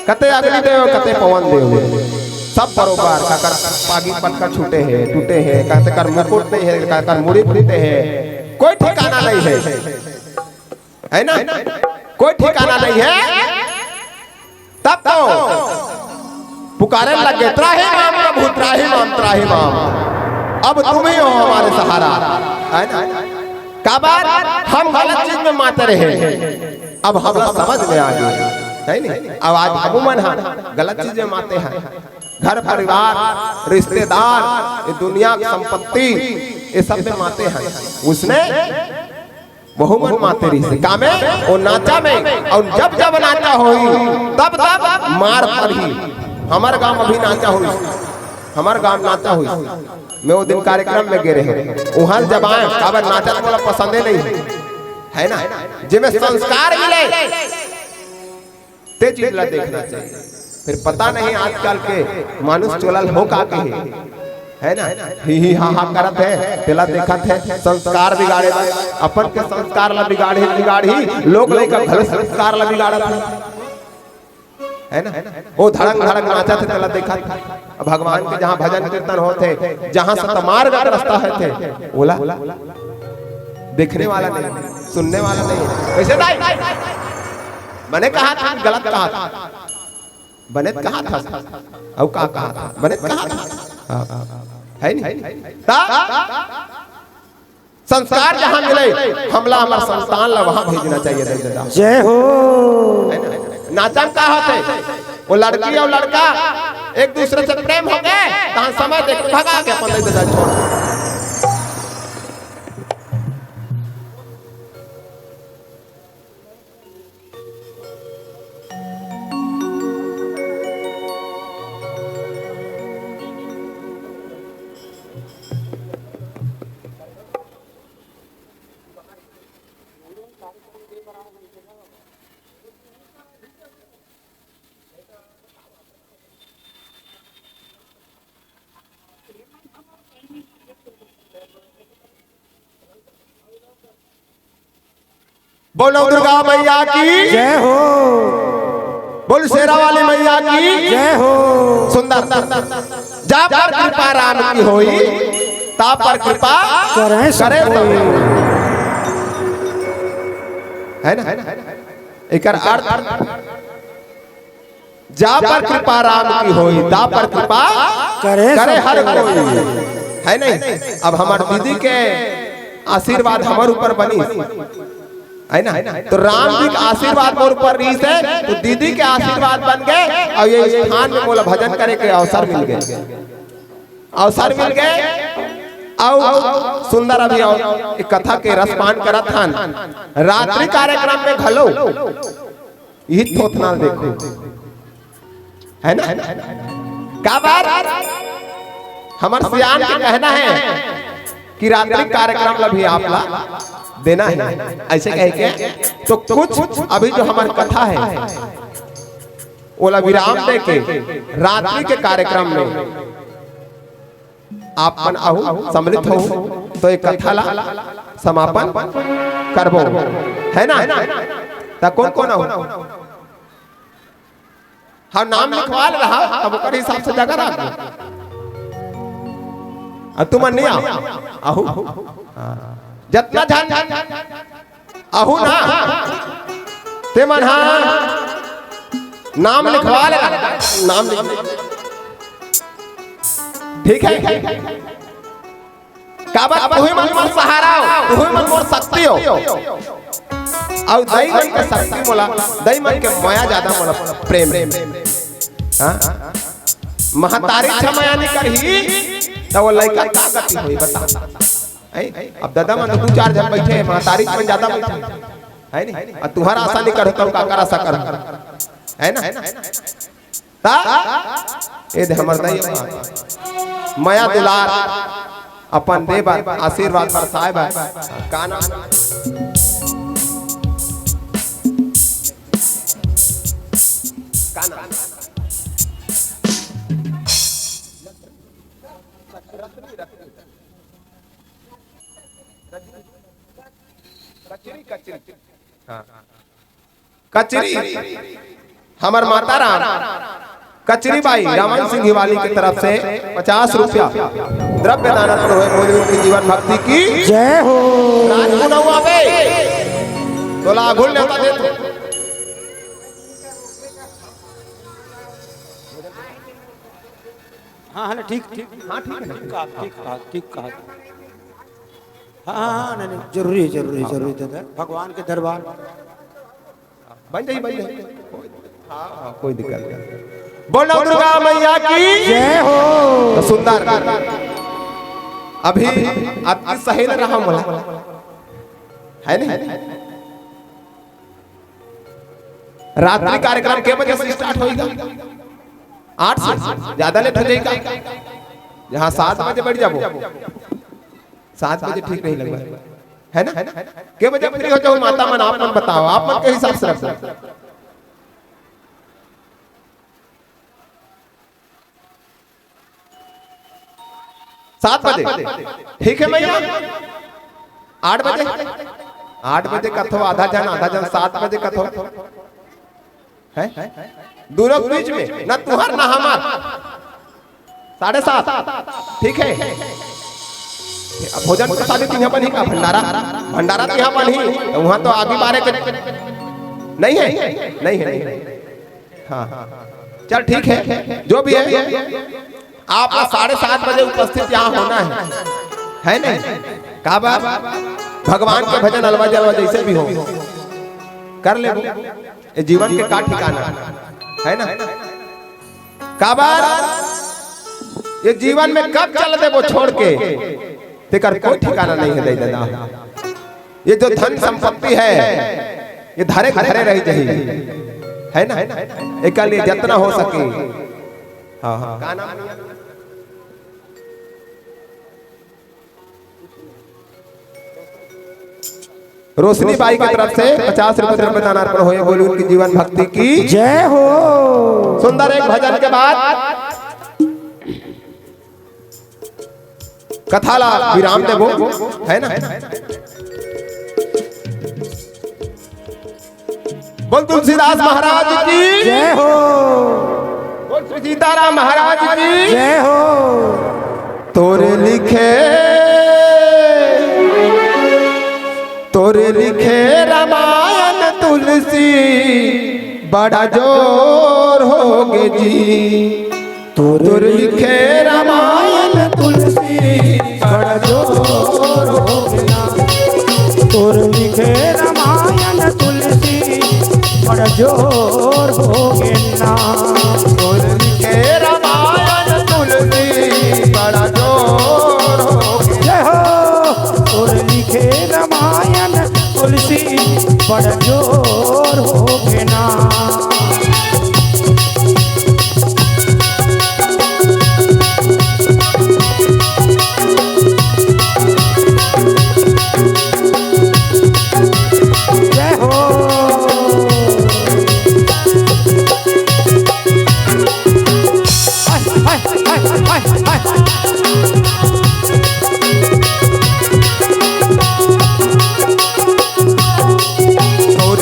कते अग्निदेव, कते पवन देव हे। सब बरोबर, काकर पागी पटका छूटे हे, टूटे हे, काकर मुकुट नइ हे, काकर मुड़ी फूटे हे, कोई ठिकाना नइ हे, है ना? कोई ठिकाना नइ हे। तब तो पुकारे लग गे, "त्राहि माम प्रभु, त्राहि माम, त्राहि माम, अब तुम ही हो हमारे सहारा", है ना? काबर हम गलत चीज में माते रहे, अब हमला समझ में आ गे, है नी? अब आज हमू मन ह गलत चीज में माते हैं, घर परिवार, रिश्तेदार, ये दुनिया की संपत्ति, ये सब में माते हैं। उसने वहू मन माते रहिसे। कामे? ओ नाचा में। अउ जब जब नाचा होही, तब तब मार पड़ही। हमर गांव में भी नाचा होही, हमर गांव नाचा होही। मैं वो दिन कार्यक्रम में गे रहेंव, उहां जब आएंव, काबर नाचा तो मोला पसंदे नइ हे, है ना? जेमे संस्कार मिले, ते चीज ला देखना चाहिए। फिर पता नहीं आजकल के मानुष चोला ल हो का कहे, है ना? ही ही हा हा करत हे, तेला देखत हे, संस्कार बिगाड़े बर। अपन के संस्कार ला बिगाड़ही, बिगाड़ही, लोग लइका घलो संस्कार ला बिगाड़त हे, है ना? वो धड़ंग धड़ंग नाचत हे, तेला देखत हे। अब भगवान के जहाँ भजन कीर्तन होत हे, जहाँ सतमार्ग के रास्ता हे थे, ओला देखने वाला नहीं, सुनने वाला नहीं। कैसे दाई? बने कहा था, गलत कहा था, बने कहा था, अउ का कहा था, बने कहा था, हाँ, है नहीं? ता संस्कार जहाँ मिले, हमला हमर संतान ला वहाँ भेजना चाहिए, दाई ददा। जय हो। है ना? नाचा में का होथे? वो लड़की अउ लड़का एक दूसरे से प्रेम हो गे, तहाँ समय देख के भगा के अपन दाई ददा छोड़। बोलो दुर्गा मैया की। जय हो। बोल शेरा वाली मैया की। जय हो। सुंदर। जा पर कृपा राम की होई, ता पर कृपा करे सब करे सब कोई। है ना? एकर अर्थ, जा पर कृपा राम की होई, ता पर कृपा करे करे सब हर कोई। कोई। है नहीं? अब हमर दीदी के आशीर्वाद हमर ऊपर बनी, है ना? तो राम जी के आशीर्वाद मोर ऊपर रहिस हे, तो दीदी के आशीर्वाद बन गे, अउ ये स्थान में मोला भजन करे के अवसर मिल गे, अवसर मिल गे। अउ सुंदर अभी अउ एक कथा के रसपान करत हन, रात्रि कार्यक्रम में घलो इही थोथना ल देखो, है ना? का बात? हमर सियान के कहना हे कि रात्रि कार्यक्रम ला भी आप ला देना हे, ऐसे कह के। तो कुछ अभी जो हमर कथा हे, ओला विराम दे के रात्रि के कार्यक्रम में आप मन आहू, सम्मिलित हो, तो एक कथा ला समापन करबो, है ना? त कोन कोन आहू? हाँ, नाम लिखवा ले रहा, तब ओकर हिसाब से जगह रख। आ तुमन नहीं आओ, आहू। हाँ। जतना झन आहू ना, ते मन हा नाम लिखवा ले, नाम लिख। ठीक है, काबर तुही मन मोर सहारा हो, तुही मन मोर शक्ति हो। अउ दई मन के शक्ति मोला, दई मन के मया ज्यादा मोला प्रेम हे। हाँ? महतारी छमया नहीं करही, त वो लइका का गति होई, बता। हैं? अब ददा मन तो दू चार झन बैठे हे, महतारी मन ज्यादा बैठे हे, है नहीं? अउ तुहर आशा नहीं करहूं, त काकर आशा करहूं, है ना? ता ए दे हमर दाई, मया दुलार, अपन दे बर, आशीर्वाद बरसाए बर। का नाम? का नाम? कचरी, कचरी। हाँ। कचरी, हमर माता राम, कचरी बाई रामन सिंह हिवाली के तरफ से पचास रुपया द्रव्य दान अर्पण होए। बोलिए उनकी जीवन भक्ति की जय हो। राजकुनौआ बे, तोला आघुल नेवता देत हो। हाँ, हाँ, ठीक, ठीक। हाँ, ठीक है। ठीक कहा, ठीक कहा, ठीक कहा। हाँ, हाँ, हाँ, नहीं, नहीं, जरूरी, जरूरी, जरूरी दादा। भगवान के दरबार। बन जाई, बन जाई। हाँ, हाँ, कोई दिक्कत नहीं। बोलो दुर्गा मैया की जय हो। तो सुंदर। अभी आपकी सही न रहा मोला। है नहीं? रात्रि कार्यक्रम के बजे से start होएगा? आठ से? ज्यादा late हो जाएगा? यहाँ सात बजे बैठ जाबो। सात बजे ठीक नहीं लगता है ना? के बजे free हो जाओ माता मन, आप मन बताओ, आप मन के हिसाब से रखो। सात बजे। ठीक है मैया, आठ बजे, आठ बजे कथो, आधा जन, आधा जन सात बजे कथो। हैं? दोनों के बीच में, ना तुहार ना हमार। साढ़े सात। ठीक है। अब भोजन प्रसादी तिहाँ बनही का? भंडारा, भंडारा तिहाँ बनही, तो वहाँ तो आगे बारे के नहीं है, नहीं है, नहीं है। हाँ, चल ठीक है, जो भी है, आप साढ़े सात बजे उपस्थित यहाँ होना है, है नहीं? काबर? भगवान के भजन अलवा जलवा जैसे भी हो, कर ले। ये जीवन के का ठिकाना है ना? काबर? ये जीवन में कब चल देबो छोड़ के, तेकर कोई ठिकाना नहीं है, दे दादा। ये जो धन संपत्ति है, ये धरे धरे रह जाही, है ना? एकर लिए जितना हो सके। हाँ, हाँ। का नाम? रोशनी बाई की तरफ से पचास रुपए द्रव्य दान अर्पण होए। बोली उनकी जीवन भक्ति की जय हो। सुंदर एक भजन के बाद कथा ला विराम देबो, है ना? बोल तुलसीदास महाराज की जय हो। बोल श्री सीताराम महाराज की जय हो। तोरे लिखे, तोरे लिखे रामायण तुलसी बड़ा जोर होगे जी। तोर लिखे रामायण तुलसी बड़ जोर होगे ना। तोर लिखे रामायण तुलसी बड़ जोर होगे ना। तोर लिखे रामायण तुलसी बड़ जोर होगे। जय हो। तोर लिखे रामायण तुलसी बड़ जोर होगे ना। जय हो। हाय, हाय, हाय, हाय, हाय। तोर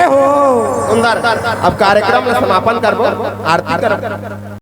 हो। सुंदर। अब कार्यक्रम ला समापन करबो, आरती करबो।